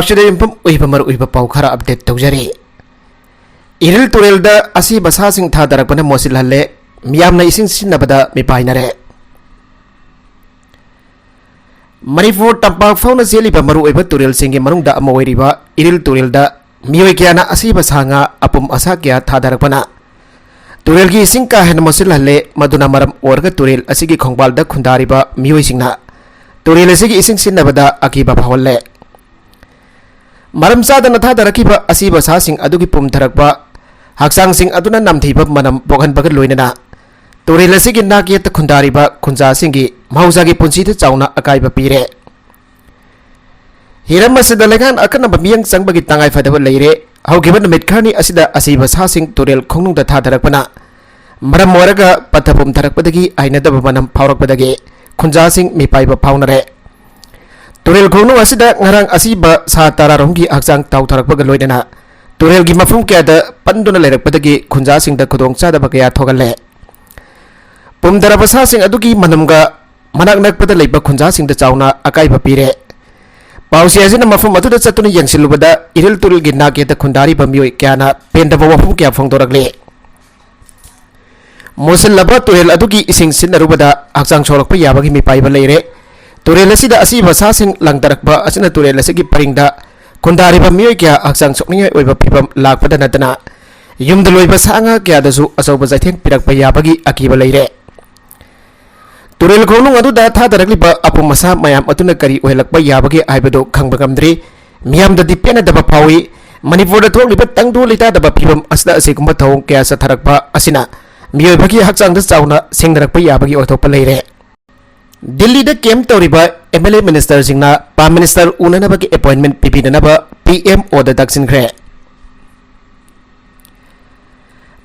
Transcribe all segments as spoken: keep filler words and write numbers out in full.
ꯃꯁꯤꯗ ꯌꯨꯝꯐꯝ ꯑꯣꯏꯕ ꯃꯔꯨꯑꯣꯏꯕ ꯄꯥꯎ ꯈꯔ ꯑꯞꯗꯦꯠ ꯇꯧꯖꯔꯤ꯫ ꯏꯔꯤꯜ ꯇꯨꯔꯦꯜꯗ ꯑꯁꯤꯕ ꯁꯥꯁꯤꯡ ꯊꯥꯗꯔꯛꯄꯅ ꯃꯣꯠꯁꯤꯜꯍꯜꯂꯦ, ꯃꯤꯌꯥꯝꯅ ꯏꯁꯤꯡ ꯁꯤꯖꯤꯟꯅꯕꯗ ꯃꯤꯄꯥꯏꯅꯔꯦ꯫ ꯃꯅꯤꯄꯨꯔ ꯇꯝꯄꯥꯛ ꯐꯥꯎꯅ ꯆꯦꯜꯂꯤꯕ ꯃꯔꯨꯑꯣꯏꯕ ꯇꯨꯔꯦꯜꯁꯤꯡꯒꯤ ꯃꯅꯨꯡꯗ ꯑꯃ ꯑꯣꯏꯔꯤꯕ ꯏꯔꯤꯜ ꯇꯨꯔꯦꯜꯗ ꯃꯤꯑꯣꯏ ꯀꯌꯥꯅ ꯑꯁꯤꯕ ꯁꯥ ꯉꯥ, ꯑꯄꯨꯝ ꯑꯁꯥ ꯀꯌꯥ ꯊꯥꯗꯔꯛꯄꯅ ꯇꯨꯔꯦꯜꯒꯤ ꯏꯁꯤꯡ ꯀꯥ ꯍꯦꯟꯅ ꯃꯣꯠꯁꯤꯜꯍꯜꯂꯦ꯫ ꯃꯗꯨꯅ ꯃꯔꯝ ꯑꯣꯏꯔꯒ ꯇꯨꯔꯦꯜ ꯑꯁꯤꯒꯤ ꯈꯣꯡꯕꯥꯜꯗ ꯈꯨꯟꯗꯥꯔꯤꯕ ꯃꯤꯑꯣꯏꯁꯤꯡꯅ ꯇꯨꯔꯦꯜ ꯑꯁꯤꯒꯤ ꯏꯁꯤꯡ ꯁꯤꯖꯤꯟꯅꯕꯗ ꯑꯀꯤꯕ ꯐꯥꯎꯍꯜꯂꯦ꯫ ꯃꯔꯝ ꯆꯥꯗꯅ ꯊꯥꯗꯔꯛꯈꯤꯕ ꯑꯁꯤꯕ ꯁꯥꯁꯤꯡ ꯑꯗꯨꯒꯤ ꯄꯨꯝꯊꯔꯛꯄ ꯍꯛꯆꯥꯡꯁꯤꯡ ꯑꯗꯨꯅ ꯅꯝꯊꯤꯕ ꯃꯅꯝ ꯄꯣꯛꯍꯟꯕꯒ ꯂꯣꯏꯅꯅ ꯇꯨꯔꯦꯜ ꯑꯁꯤꯒꯤ ꯅꯥꯛ ꯌꯦꯠꯇ ꯈꯨꯟꯗꯥꯔꯤꯕ ꯈꯨꯟꯖꯥꯁꯤꯡꯒꯤ ꯃꯍꯧꯁꯥꯒꯤ ꯄꯨꯟꯁꯤꯗ ꯆꯥꯎꯅ ꯑꯀꯥꯏꯕ ꯄꯤꯔꯦ꯫ ꯍꯤꯔꯝ ꯑꯁꯤꯗ ꯂꯩꯉꯥꯛꯅ ꯑꯀꯟꯅꯕ ꯃꯤꯠꯌꯦꯡ ꯆꯪꯕꯒꯤ ꯇꯉꯥꯏ ꯐꯗꯕ ꯂꯩꯔꯦ꯫ ꯍꯧꯈꯤꯕ ꯅꯨꯃꯤꯠ ꯈꯔꯅꯤ ꯑꯁꯤꯗ ꯑꯁꯤꯕ ꯁꯥꯁꯤꯡ ꯇꯨꯔꯦꯜ ꯈꯣꯡꯅꯨꯡꯗ ꯊꯥꯗꯔꯛꯄꯅ ꯃꯔꯝ ꯑꯣꯏꯔꯒ ꯄꯠꯊ ꯄꯨꯝꯊꯔꯛꯄꯗꯒꯤ ꯍꯩꯅꯗꯕ ꯃꯅꯝ ꯐꯥꯎꯔꯛꯄꯗꯒꯤ ꯈꯨꯟꯖꯥꯁꯤꯡ ꯃꯤꯄꯥꯏꯕ ꯐꯥꯎꯅꯔꯦ꯫ ꯇꯨꯔꯦꯜ ꯈꯣꯡꯅꯨꯡ ꯑꯁꯤꯗ ꯉꯔꯥꯡ ꯑꯁꯤꯕ ꯁꯥ ꯇꯔꯥꯔꯣꯝꯒꯤ ꯍꯛꯆꯥꯡ ꯇꯥꯎꯊꯔꯛꯄꯒ ꯂꯣꯏꯅꯅ ꯇꯨꯔꯦꯜꯒꯤ ꯃꯐꯝ ꯀꯌꯥꯗ ꯄꯟꯗꯨꯅ ꯂꯩꯔꯛꯄꯗꯒꯤ ꯈꯨꯟꯖꯥꯁꯤꯡꯗ ꯈꯨꯗꯣꯡꯆꯥꯗꯕ ꯀꯌꯥ ꯊꯣꯛꯍꯜꯂꯦ꯫ ꯄꯨꯝꯊꯔꯕ ꯁꯥꯁꯤꯡ ꯑꯗꯨꯒꯤ ꯃꯅꯝꯒ ꯃꯅꯥꯛ ꯅꯛꯄꯗ ꯂꯩꯕ ꯈꯨꯟꯖꯥꯁꯤꯡꯗ ꯆꯥꯎꯅ ꯑꯀꯥꯏꯕ ꯄꯤꯔꯦ꯫ ꯄꯥꯎꯆꯦ ꯑꯁꯤꯅ ꯃꯐꯝ ꯑꯗꯨꯗ ꯆꯠꯇꯨꯅ ꯌꯦꯡꯁꯤꯜꯂꯨꯕꯗ ꯏꯔꯤꯜ ꯇꯨꯔꯦꯜꯒꯤ ꯅꯥꯛ ꯌꯦꯠꯇ ꯈꯨꯟꯗꯥꯔꯤꯕ ꯃꯤꯑꯣꯏ ꯀꯌꯥꯅ ꯄꯦꯟꯗꯕ ꯋꯥꯐꯝ ꯀꯌꯥ ꯐꯣꯡꯗꯣꯔꯛꯂꯤ꯫ ꯃꯣꯠꯁꯤꯜꯂꯕ ꯇꯨꯔꯦꯜ ꯑꯗꯨꯒꯤ ꯏꯁꯤꯡ ꯁꯤꯖꯤꯟꯅꯔꯨꯕꯗ ꯍꯛꯆꯥꯡ ꯁꯣꯛꯂꯛꯄ ꯌꯥꯕꯒꯤ ꯃꯤꯄꯥꯏꯕ ꯂꯩꯔꯦ꯫ ꯇꯨꯔꯦꯜ ꯑꯁꯤꯗ ꯑꯁꯤꯕ ꯁꯥꯁꯤꯡ ꯂꯪꯊꯔꯛꯄ ꯑꯁꯤꯅ ꯇꯨꯔꯦꯜ ꯑꯁꯤꯒꯤ ꯄꯔꯤꯡꯗ ꯈꯨꯟꯗꯥꯔꯤꯕ ꯃꯤꯑꯣꯏ ꯀꯌꯥ ꯍꯛꯆꯥꯡ ꯁꯣꯛꯅꯤꯡꯉꯥꯏ ꯑꯣꯏꯕ ꯐꯤꯕꯝ ꯂꯥꯛꯄꯗ ꯅꯠꯇꯅ ꯌꯨꯝꯗ ꯂꯣꯏꯕ ꯁꯥ ꯉꯥ ꯀꯌꯥꯗꯁꯨ ꯑꯆꯧꯕ ꯆꯩꯊꯦꯡ ꯄꯤꯔꯛꯄ ꯌꯥꯕꯒꯤ ꯑꯀꯤꯕ ꯂꯩꯔꯦ꯫ ꯇꯨꯔꯦꯜ ꯈꯣꯡꯅꯨꯡ ꯑꯗꯨꯗ ꯊꯥꯗꯔꯛꯂꯤꯕ ꯑꯄꯨꯝ ꯑꯁꯥ ꯃꯌꯥꯝ ꯑꯗꯨꯅ ꯀꯔꯤ ꯑꯣꯏꯍꯜꯂꯛꯄ ꯌꯥꯕꯒꯦ ꯍꯥꯏꯕꯗꯨ ꯈꯪꯕ ꯉꯝꯗ꯭ꯔꯤ꯫ ꯃꯤꯌꯥꯝꯗꯗꯤ ꯄꯦꯟꯅꯗꯕ ꯐꯥꯎꯏ꯫ ꯃꯅꯤꯄꯨꯔꯗ ꯊꯣꯛꯂꯤꯕ ꯇꯪꯗꯨ ꯂꯩꯇꯥꯗꯕ ꯐꯤꯕꯝ ꯑꯁꯤꯗ ꯑꯁꯤꯒꯨꯝꯕ ꯊꯧꯑꯣꯡ ꯀꯌꯥ ꯆꯠꯊꯔꯛꯄ ꯑꯁꯤꯅ ꯃꯤꯑꯣꯏꯕꯒꯤ ꯍꯛꯆꯥꯡꯗ ꯆꯥꯎꯅ ꯁꯤꯡꯅꯔꯛꯄ ꯌꯥꯕꯒꯤ ꯑꯣꯏꯊꯣꯛꯄ ꯂꯩꯔꯦ꯫ ꯗꯤꯜꯂꯤꯗ ꯀꯦꯝꯞ ꯇꯧꯔꯤꯕ ꯑꯦꯝ ꯑꯦꯜ ꯑꯦ ꯃꯤꯅꯤꯁꯇꯔꯁꯤꯡꯅ ꯄ꯭ꯔꯥꯏꯝ ꯃꯤꯅꯤꯁꯇꯔ ꯎꯅꯅꯕꯒꯤ ꯑꯦꯄꯣꯏꯟꯃꯦꯟ ꯄꯤꯕꯤꯅꯅꯕ ꯄꯤ ꯑꯦꯝ ꯑꯣꯗ ꯇꯛꯁꯤꯟꯈ꯭ꯔꯦ꯫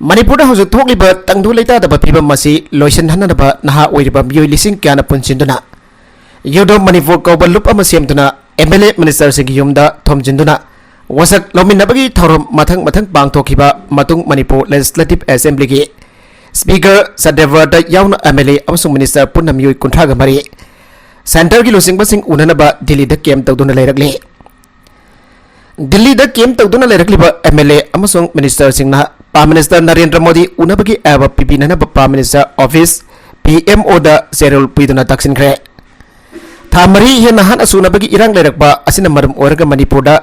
ꯃꯅꯤꯄꯨꯔꯗ ꯍꯧꯖꯤꯛ ꯊꯣꯛꯂꯤꯕ ꯇꯪꯗꯨ ꯂꯩꯇꯥꯗꯕ ꯐꯤꯕꯝ ꯑꯁꯤ ꯂꯣꯏꯁꯤꯟꯍꯟꯅꯕ ꯅꯍꯥ ꯑꯣꯏꯔꯤꯕ ꯃꯤꯑꯣꯏ ꯂꯤꯁꯤꯡ ꯀꯌꯥꯅ ꯄꯨꯟꯁꯤꯟꯗꯨꯅ ꯌꯨꯠ ꯑꯣꯐ ꯃꯅꯤꯄꯨꯔ ꯀꯧꯕ ꯂꯨꯞ ꯑꯃ ꯁꯦꯝꯗꯨꯅ ꯑꯦꯝ ꯑꯦꯜ ꯑꯦ ꯃꯤꯅꯤꯁꯇꯔꯁꯤꯡꯒꯤ ꯌꯨꯝꯗ ꯊꯣꯝꯖꯤꯟꯗꯨꯅ ꯋꯥꯁꯛ ꯂꯧꯃꯤꯟꯅꯕꯒꯤ ꯊꯧꯔꯝ ꯃꯊꯪ ꯃꯊꯪ ꯄꯥꯡꯊꯣꯛꯈꯤꯕ ꯃꯇꯨꯡ ꯃꯅꯤꯄꯨꯔ ꯂꯦꯖꯤꯁꯂꯦꯇꯤꯚ ꯑꯦꯁꯦꯝꯕ꯭ꯂꯤꯒꯤ ꯁ꯭ꯄꯤꯀꯔ ꯁꯇ꯭ꯌꯕ꯭ꯔꯇ ꯌꯥꯎꯅ ꯑꯦꯝ ꯑꯦꯜ ꯑꯦ ꯑꯃꯁꯨꯡ ꯃꯤꯅꯤꯁꯇꯔ ꯄꯨꯟꯅ ꯃꯤꯑꯣꯏ ꯀꯨꯟꯊ꯭ꯔꯥꯒ ꯃꯔꯤ ꯁꯦꯟꯇꯔꯒꯤ ꯂꯨꯆꯤꯡꯕꯁꯤꯡ ꯎꯅꯅꯕ ꯗꯤꯜꯂꯤꯗ ꯀꯦꯝꯞ ꯇꯧꯗꯨꯅ ꯂꯩꯔꯛꯂꯤ꯫ ꯗꯤꯜꯂꯤꯗ ꯀꯦꯝ ꯇꯧꯗꯨꯅ ꯂꯩꯔꯛꯂꯤꯕ ꯑꯦꯝ ꯑꯦꯜ ꯑꯦ ꯑꯃꯁꯨꯡ ꯃꯤꯅꯤꯁꯇꯔꯁꯤꯡꯅ ꯄ꯭ꯔꯥꯏꯝ ꯃꯤꯅꯤꯁꯇꯔ ꯅꯔꯦꯟꯗ꯭ꯔ ꯃꯣꯗꯤ ꯎꯅꯕꯒꯤ ꯑꯌꯥꯕ ꯄꯤꯕꯤꯅꯅꯕ prime minister office, P M ꯑꯣꯗ ꯆꯦꯔꯣꯜ ꯄꯤꯗꯨꯅ ꯇꯛꯁꯤꯟꯈ꯭ꯔꯦ꯫ ꯊꯥ ꯃꯔꯤ ꯍꯦꯟꯅ ꯍꯥꯠꯅ ꯁꯨꯅꯕꯒꯤ ꯏꯔꯥꯡ ꯂꯩꯔꯛꯄ ꯑꯁꯤꯅ ꯃꯔꯝ ꯑꯣꯏꯔꯒ ꯃꯅꯤꯄꯨꯔꯗ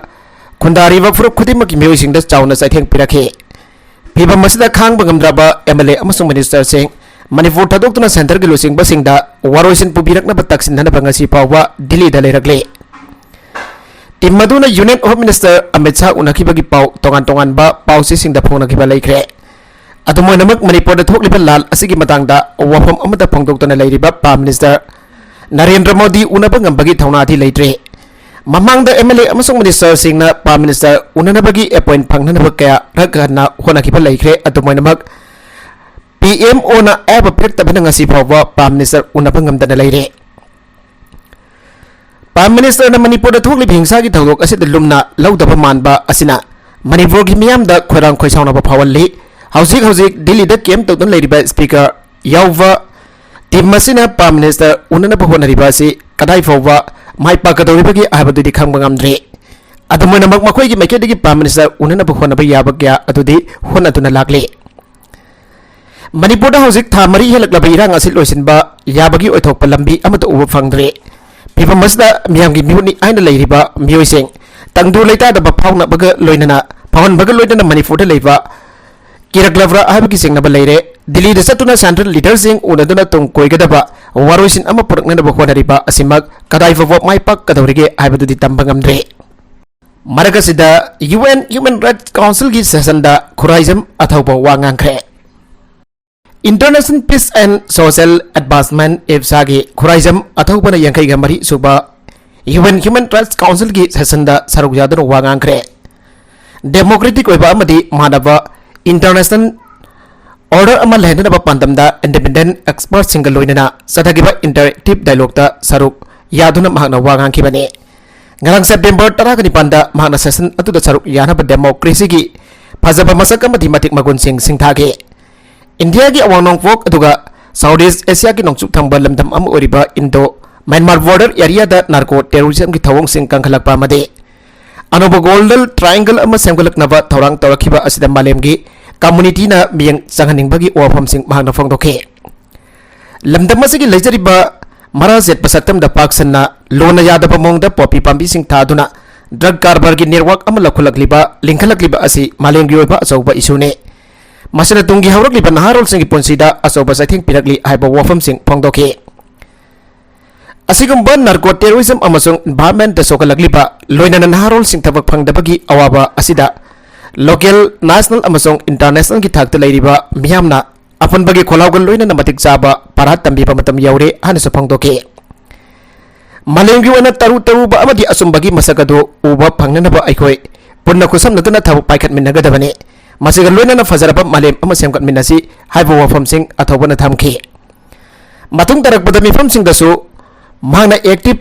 ꯈꯨꯟꯗꯥꯔꯤꯕ ꯐꯨꯔꯨꯞ ꯈꯨꯗꯤꯡꯃꯛꯀꯤ ꯃꯤꯑꯣꯏꯁꯤꯡꯗ ꯆꯥꯎꯅ ꯆꯩꯊꯦꯡ ꯄꯤꯔꯛꯈꯤ꯫ ꯐꯤꯚꯝ ꯑꯁꯤꯗ ꯈꯥꯡꯕ ꯉꯝꯗ꯭ꯔꯕ ꯑꯦꯝ ꯑꯦꯜ ꯑꯦ ꯑꯃꯁꯨꯡ ꯃꯤꯅꯤꯁꯇꯔꯁꯤꯡ ꯃꯅꯤꯄꯨꯔ ꯊꯥꯗꯣꯛꯇꯨꯅ ꯁꯦꯟꯇꯔꯒꯤ ꯂꯨꯆꯤꯡꯕꯁꯤꯡꯗ ꯋꯥꯔꯣꯏꯁꯤꯟ ꯄꯨꯕꯤꯔꯛꯅꯕ ꯇꯛꯁꯤꯟꯅꯅꯕ ꯉꯁꯤ ꯐꯥꯎꯕ ꯗꯤꯜꯂꯤꯗ ꯂꯩꯔꯛꯂꯤ꯫ ꯇꯤꯝ ꯑꯗꯨꯅ union of minister Amit Shah ꯎꯅꯈꯤꯕꯒꯤ ꯄꯥꯎ ꯇꯣꯉꯥꯟ ꯇꯣꯉꯥꯟꯕ ꯄꯥꯎꯆꯦꯁꯤꯡꯗ ꯐꯣꯡꯅꯈꯤꯕ ꯂꯩꯈ꯭ꯔꯦ꯫ ꯑꯗꯨꯝ ꯑꯣꯏꯅꯃꯛ, ꯃꯅꯤꯄꯨꯔꯗ ꯊꯣꯛꯂꯤꯕ ꯂꯥꯜ ꯑꯁꯤꯒꯤ ꯃꯇꯥꯡꯗ ꯋꯥꯐꯝ ꯑꯃꯠꯇ ꯐꯣꯡꯗꯣꯛꯇꯅ ꯂꯩꯔꯤꯕ ꯄ꯭ꯔꯥꯏꯝ ꯃꯤꯅꯤꯁꯇꯔ ꯅꯔꯦꯟꯗ꯭ꯔ ꯃꯣꯗꯤ ꯎꯅꯕ ꯉꯝꯕꯒꯤ ꯊꯧꯅꯥꯗꯤ ꯂꯩꯇ꯭ꯔꯤ꯫ ꯃꯃꯥꯡꯗ ꯑꯦꯝ ꯑꯦꯜ ꯑꯦ ꯑꯃꯁꯨꯡ ꯃꯤꯅꯤꯁꯇꯔꯁꯤꯡꯅ ꯄ꯭ꯔꯥꯏꯝ ꯃꯤꯅꯤꯁꯇꯔ ꯎꯅꯅꯕꯒꯤ ꯑꯦꯄꯣꯏꯟ ꯐꯪꯅꯅꯕ ꯀꯌꯥꯔꯛ ꯍꯟꯅ ꯍꯣꯠꯅꯈꯤꯕ ꯂꯩꯈ꯭ꯔꯦ꯫ ꯑꯗꯨꯝ ꯑꯣꯏꯅꯃꯛ, ꯄꯤ ꯑꯦꯝ ꯑꯣꯅ ꯑꯌꯥꯕ ꯄꯤꯔꯛꯇꯕꯅ ꯉꯁꯤ ꯐꯥꯎꯕ ꯄ꯭ꯔꯥꯏꯝ ꯃꯤꯅꯤꯁꯇꯔ ꯎꯅꯕ ꯉꯝꯗꯅ ꯂꯩꯔꯦ꯫ ꯄ꯭ꯔꯥꯏꯝ ꯃꯤꯅꯤꯁꯇꯔꯅ ꯃꯅꯤꯄꯨꯔꯗ ꯊꯣꯛꯂꯤꯕ ꯍꯤꯡꯁꯥꯒꯤ ꯊꯧꯗꯣꯛ ꯑꯁꯤꯗ ꯂꯨꯝꯅ ꯂꯧꯗꯕ ꯃꯥꯟꯕ ꯑꯁꯤꯅ ꯃꯅꯤꯄꯨꯔꯒꯤ ꯃꯤꯌꯥꯝꯗ ꯈꯣꯏꯔꯥꯡ ꯈꯣꯏꯁꯥꯎꯅꯕ ꯐꯥꯎꯍꯜꯂꯤ꯫ ꯍꯧꯖꯤꯛ ꯍꯧꯖꯤꯛ ꯗꯤꯜꯂꯤꯗ ꯀꯦꯝ ꯇꯧꯗꯨꯅ ꯂꯩꯔꯤꯕ ꯁ꯭ꯄꯤꯀꯔ ꯌꯥꯎꯕ ꯇꯤꯝ ꯑꯁꯤꯅ ꯄ꯭ꯔꯥꯏꯝ ꯃꯤꯅꯤꯁꯇꯔ ꯎꯅꯅꯕ ꯍꯣꯠꯅꯔꯤꯕ ꯑꯁꯤ ꯀꯗꯥꯏ ꯐꯥꯎꯕ ꯃꯥꯏ ꯄꯥꯛꯀꯗꯧꯔꯤꯕꯒꯦ ꯍꯥꯏꯕꯗꯨꯗꯤ ꯈꯪꯕ ꯉꯝꯗ꯭ꯔꯤ꯫ ꯑꯗꯨꯝ ꯑꯣꯏꯅꯃꯛ, ꯃꯈꯣꯏꯒꯤ ꯃꯥꯏꯀꯩꯗꯒꯤ ꯄ꯭ꯔꯥꯏꯝ ꯃꯤꯅꯤꯁꯇꯔ ꯎꯅꯅꯕ ꯍꯣꯠꯅꯕ ꯌꯥꯕ ꯀꯌꯥ ꯑꯗꯨꯗꯤ ꯍꯣꯠꯅꯗꯨꯅ ꯂꯥꯛꯂꯤ꯫ ꯃꯅꯤꯄꯨꯔꯗ ꯍꯧꯖꯤꯛ ꯊꯥ ꯃꯔꯤ ꯍꯦꯜꯂꯛꯂꯕ ꯏꯔꯥꯡ ꯑꯁꯤ ꯂꯣꯏꯁꯤꯟꯕ ꯌꯥꯕꯒꯤ ꯑꯣꯏꯊꯣꯛꯄ ꯂꯝꯕꯤ ꯑꯃꯠꯇ ꯎꯕ ꯐꯪꯗ꯭ꯔꯦ꯫ ꯐꯤꯚꯝ ꯑꯁꯤꯗ ꯃꯤꯌꯥꯝꯒꯤ ꯃꯤꯍꯨꯠꯅꯤ ꯍꯥꯏꯅ ꯂꯩꯔꯤꯕ ꯃꯤꯑꯣꯏꯁꯤꯡ ꯇꯪꯗꯨ ꯂꯩꯇꯥꯗꯕ ꯐꯥꯎꯅꯕꯒ ꯂꯣꯏꯅꯅ, ꯐꯥꯎꯍꯟꯕꯒ ꯂꯣꯏꯅꯅ ꯃꯅꯤꯄꯨꯔꯗ ꯂꯩꯕ ꯀꯤꯔꯛꯂꯕ꯭ꯔꯥ ꯍꯥꯏꯕꯒꯤ ꯆꯤꯡꯅꯕ ꯂꯩꯔꯦ꯫ ꯗꯤꯜꯂꯤꯗ ꯆꯠꯇꯨꯅ ꯁꯦꯟꯇ꯭ꯔꯦꯜ ꯂꯤꯗꯔꯁꯤꯡ ꯎꯅꯗꯨꯅ ꯇꯨꯡ ꯀꯣꯏꯒꯗꯕ ꯋꯥꯔꯣꯏꯁꯤꯟ ꯑꯃ ꯄꯨꯔꯛꯅꯅꯕ ꯍꯣꯠꯅꯔꯤꯕ ꯑꯁꯤꯃꯛ ꯀꯗꯥꯏ ꯐꯥꯎꯕ ꯃꯥꯏ ꯄꯥꯛꯀꯗꯧꯔꯤꯒꯦ ꯍꯥꯏꯕꯗꯨꯗꯤ ꯇꯝꯕ ꯉꯝꯗ꯭ꯔꯦ꯫ ꯃꯔꯛ ꯑꯁꯤꯗ, ꯌꯨ ꯑꯦꯟ ꯍ꯭ꯌꯨꯃꯦꯟ ꯔꯥꯏꯠꯁ ꯀꯥꯎꯟꯁꯤꯜꯒꯤ ꯁꯦꯁꯟꯗ ꯈꯨꯔꯥꯏꯖꯝ ꯑꯊꯧꯕ ꯋꯥ ꯉꯥꯡꯈ꯭ꯔꯦ꯫ International Peace and Social Advancement, ꯏꯞꯁꯥꯒꯤ Khuraijam ꯑꯊꯧꯕꯅ ꯌꯥꯡꯈꯩꯒ ꯃꯔꯤ ꯁꯨꯕ ꯌꯨ ꯑꯦꯟ ꯍ꯭ꯌꯨꯃꯦꯟ ꯔꯥꯏꯠꯁ ꯀꯥꯎꯟꯁꯤꯜꯒꯤ ꯁꯦꯁꯟꯗ ꯁꯔꯨꯛ ꯌꯥꯗꯨꯅ ꯋꯥ ꯉꯥꯡꯈ꯭ꯔꯦ꯫ ꯗꯦꯃꯣꯀ꯭ꯔꯦꯇꯤꯛ ꯑꯣꯏꯕ ꯑꯃꯗꯤ ꯃꯥꯟꯅꯕ ꯏꯟꯇꯔꯅꯦꯁꯅꯦꯜ ꯑꯣꯔꯗꯔ ꯑꯃ ꯂꯩꯍꯟꯅꯕ ꯄꯥꯟꯗꯝꯗ ꯏꯟꯗꯤꯄꯦꯟꯗꯦꯟ ꯑꯦꯛꯁꯄꯔꯠꯁꯤꯡꯒ ꯂꯣꯏꯅꯅ ꯆꯠꯊꯈꯤꯕ ꯏꯟꯇꯔꯦꯛꯇꯤꯞ ꯗꯥꯏꯂꯣꯛꯇ ꯁꯔꯨꯛ ꯌꯥꯗꯨꯅ ꯃꯍꯥꯛꯅ ꯋꯥ ꯉꯥꯡꯈꯤꯕꯅꯤ꯫ ꯉꯔꯥꯡ ꯁꯦꯞꯇꯦꯝꯕꯔ ꯇꯔꯥꯒ ꯅꯤꯄꯥꯟꯗ ꯃꯍꯥꯛꯅ ꯁꯦꯁꯟ ꯑꯗꯨꯗ ꯁꯔꯨꯛ ꯌꯥꯅꯕ ꯗꯦꯃꯣꯀ꯭ꯔꯦꯁꯤꯒꯤ ꯐꯖꯕ ꯃꯁꯛ ꯑꯃꯗꯤ ꯃꯇꯤꯛ ꯃꯒꯨꯟꯁꯤꯡ ꯁꯤꯡꯊꯥꯈꯤ꯫ ꯏꯟꯗꯤꯌꯥꯒꯤ ꯑꯋꯥꯡ ꯅꯣꯡꯄꯣꯛ ꯑꯗꯨꯒ ꯁꯥꯎꯠ ꯏꯁ ꯑꯦꯁꯤꯌꯥꯒꯤ ꯅꯣꯡꯆꯨꯞ ꯊꯪꯕ ꯂꯝꯗꯝ ꯑꯃ ꯑꯣꯏꯔꯤꯕ ꯏꯟꯗꯣ ꯃ꯭ꯌꯥꯟꯃꯥꯔ ꯕꯣꯔꯗꯔ ꯑꯦꯔꯤꯌꯥꯗ ꯅꯥꯔꯀꯣ ꯇꯦꯔꯣꯔꯤꯖꯝꯒꯤ ꯊꯧꯑꯣꯡꯁꯤꯡ ꯀꯟꯈꯠꯂꯛꯄ ꯑꯃꯗꯤ ꯑꯅꯧꯕ Golden Triangle ꯑꯃ ꯁꯦꯝꯒꯠꯂꯛꯅꯕ ꯊꯧꯔꯥꯡ ꯇꯧꯔꯛꯈꯤꯕ ꯑꯁꯤꯗ ꯃꯥꯂꯦꯝꯒꯤ communityꯅ ꯃꯤꯠꯌꯦꯡ ꯆꯪꯍꯟꯅꯤꯡꯕꯒꯤ ꯋꯥꯐꯝꯁꯤꯡ ꯃꯍꯥꯛꯅ ꯐꯣꯡꯗꯣꯛꯈꯤ꯫ ꯂꯝꯗꯝ ꯑꯁꯤꯒꯤ ꯂꯩꯖꯔꯤꯕ ꯃꯔꯥ ꯆꯦꯠꯄ ꯁꯛꯇꯝꯗ ꯄꯥꯛ ꯁꯟꯅ ꯂꯣꯟꯅ ꯌꯥꯗꯕ ꯃꯑꯣꯡꯗ ꯄꯣꯄꯤ ꯄꯥꯝꯕꯤꯁꯤꯡ ꯊꯥꯗꯨꯅ drug ꯀꯔꯕꯥꯔꯒꯤ network ꯑꯃ ꯂꯧꯈꯠꯂꯛꯂꯤꯕ, ꯂꯤꯡꯈꯠꯂꯛꯂꯤꯕ ꯑꯁꯤ ꯃꯥꯂꯦꯝꯒꯤ ꯑꯣꯏꯕ ꯑꯆꯧꯕ issueꯅꯤ꯫ ꯃꯁꯤꯅ ꯇꯨꯡꯒꯤ ꯍꯧꯔꯛꯂꯤꯕ ꯅꯍꯥꯔꯣꯜꯁꯤꯡꯒꯤ ꯄꯨꯟꯁꯤꯗ ꯑꯆꯧꯕ ꯆꯩꯊꯦꯡ ꯄꯤꯔꯛꯂꯤ ꯍꯥꯏꯕ ꯋꯥꯐꯝꯁꯤꯡ ꯐꯣꯡꯗꯣꯛꯈꯤ꯫ ꯑꯁꯤꯒꯨꯝꯕ narco terrorism ꯑꯃꯁꯨꯡ environmentꯇ ꯁꯣꯛꯍꯜꯂꯛꯂꯤꯕ, ꯂꯣꯏꯅꯅ ꯅꯍꯥꯔꯣꯜꯁꯤꯡ ꯊꯕꯛ ꯐꯪꯗꯕꯒꯤ ꯑꯋꯥꯕ ꯑꯁꯤꯗ local, national ꯑꯃꯁꯨꯡ internationalꯒꯤ ꯊꯥꯛꯇ ꯂꯩꯔꯤꯕ ꯃꯤꯌꯥꯝꯅ ꯑꯄꯨꯟꯕꯒꯤ ꯈꯣꯜꯂꯥꯎꯒ ꯂꯣꯏꯅꯅ ꯃꯇꯤꯛ ꯆꯥꯕ ꯄꯥꯔꯥ ꯇꯝꯕꯤꯕ ꯃꯇꯝ ꯌꯧꯔꯦ ꯍꯥꯏꯅꯁꯨ ꯐꯣꯡꯗꯣꯛꯈꯤ꯫ ꯃꯥꯂꯦꯝꯒꯤ ꯑꯣꯏꯅ ꯇꯔꯨ ꯇꯔꯨꯕ ꯑꯃꯗꯤ ꯑꯆꯨꯝꯕꯒꯤ ꯃꯁꯛ ꯑꯗꯨ ꯎꯕ ꯐꯪꯅꯅꯕ ꯑꯩꯈꯣꯏ ꯄꯨꯟꯅ ꯈꯨꯠꯁꯝꯅꯗꯨꯅ ꯊꯕꯛ ꯄꯥꯏꯈꯠꯃꯤꯟꯅꯒꯗꯕꯅꯤ꯫ ꯃꯁꯤꯒ ꯂꯣꯏꯅꯅ ꯐꯖꯔꯕ ꯃꯥꯂꯦꯝ ꯑꯃ ꯁꯦꯝꯒꯠꯃꯤꯟꯅꯁꯤ ꯍꯥꯏꯕ ꯋꯥꯐꯝꯁꯤꯡ ꯑꯊꯧꯕꯅ ꯊꯝꯈꯤ꯫ ꯃꯇꯨꯡ ꯇꯥꯔꯛꯄꯗ ꯃꯤꯐꯝꯁꯤꯡꯗꯁꯨ ꯃꯍꯥꯛꯅ active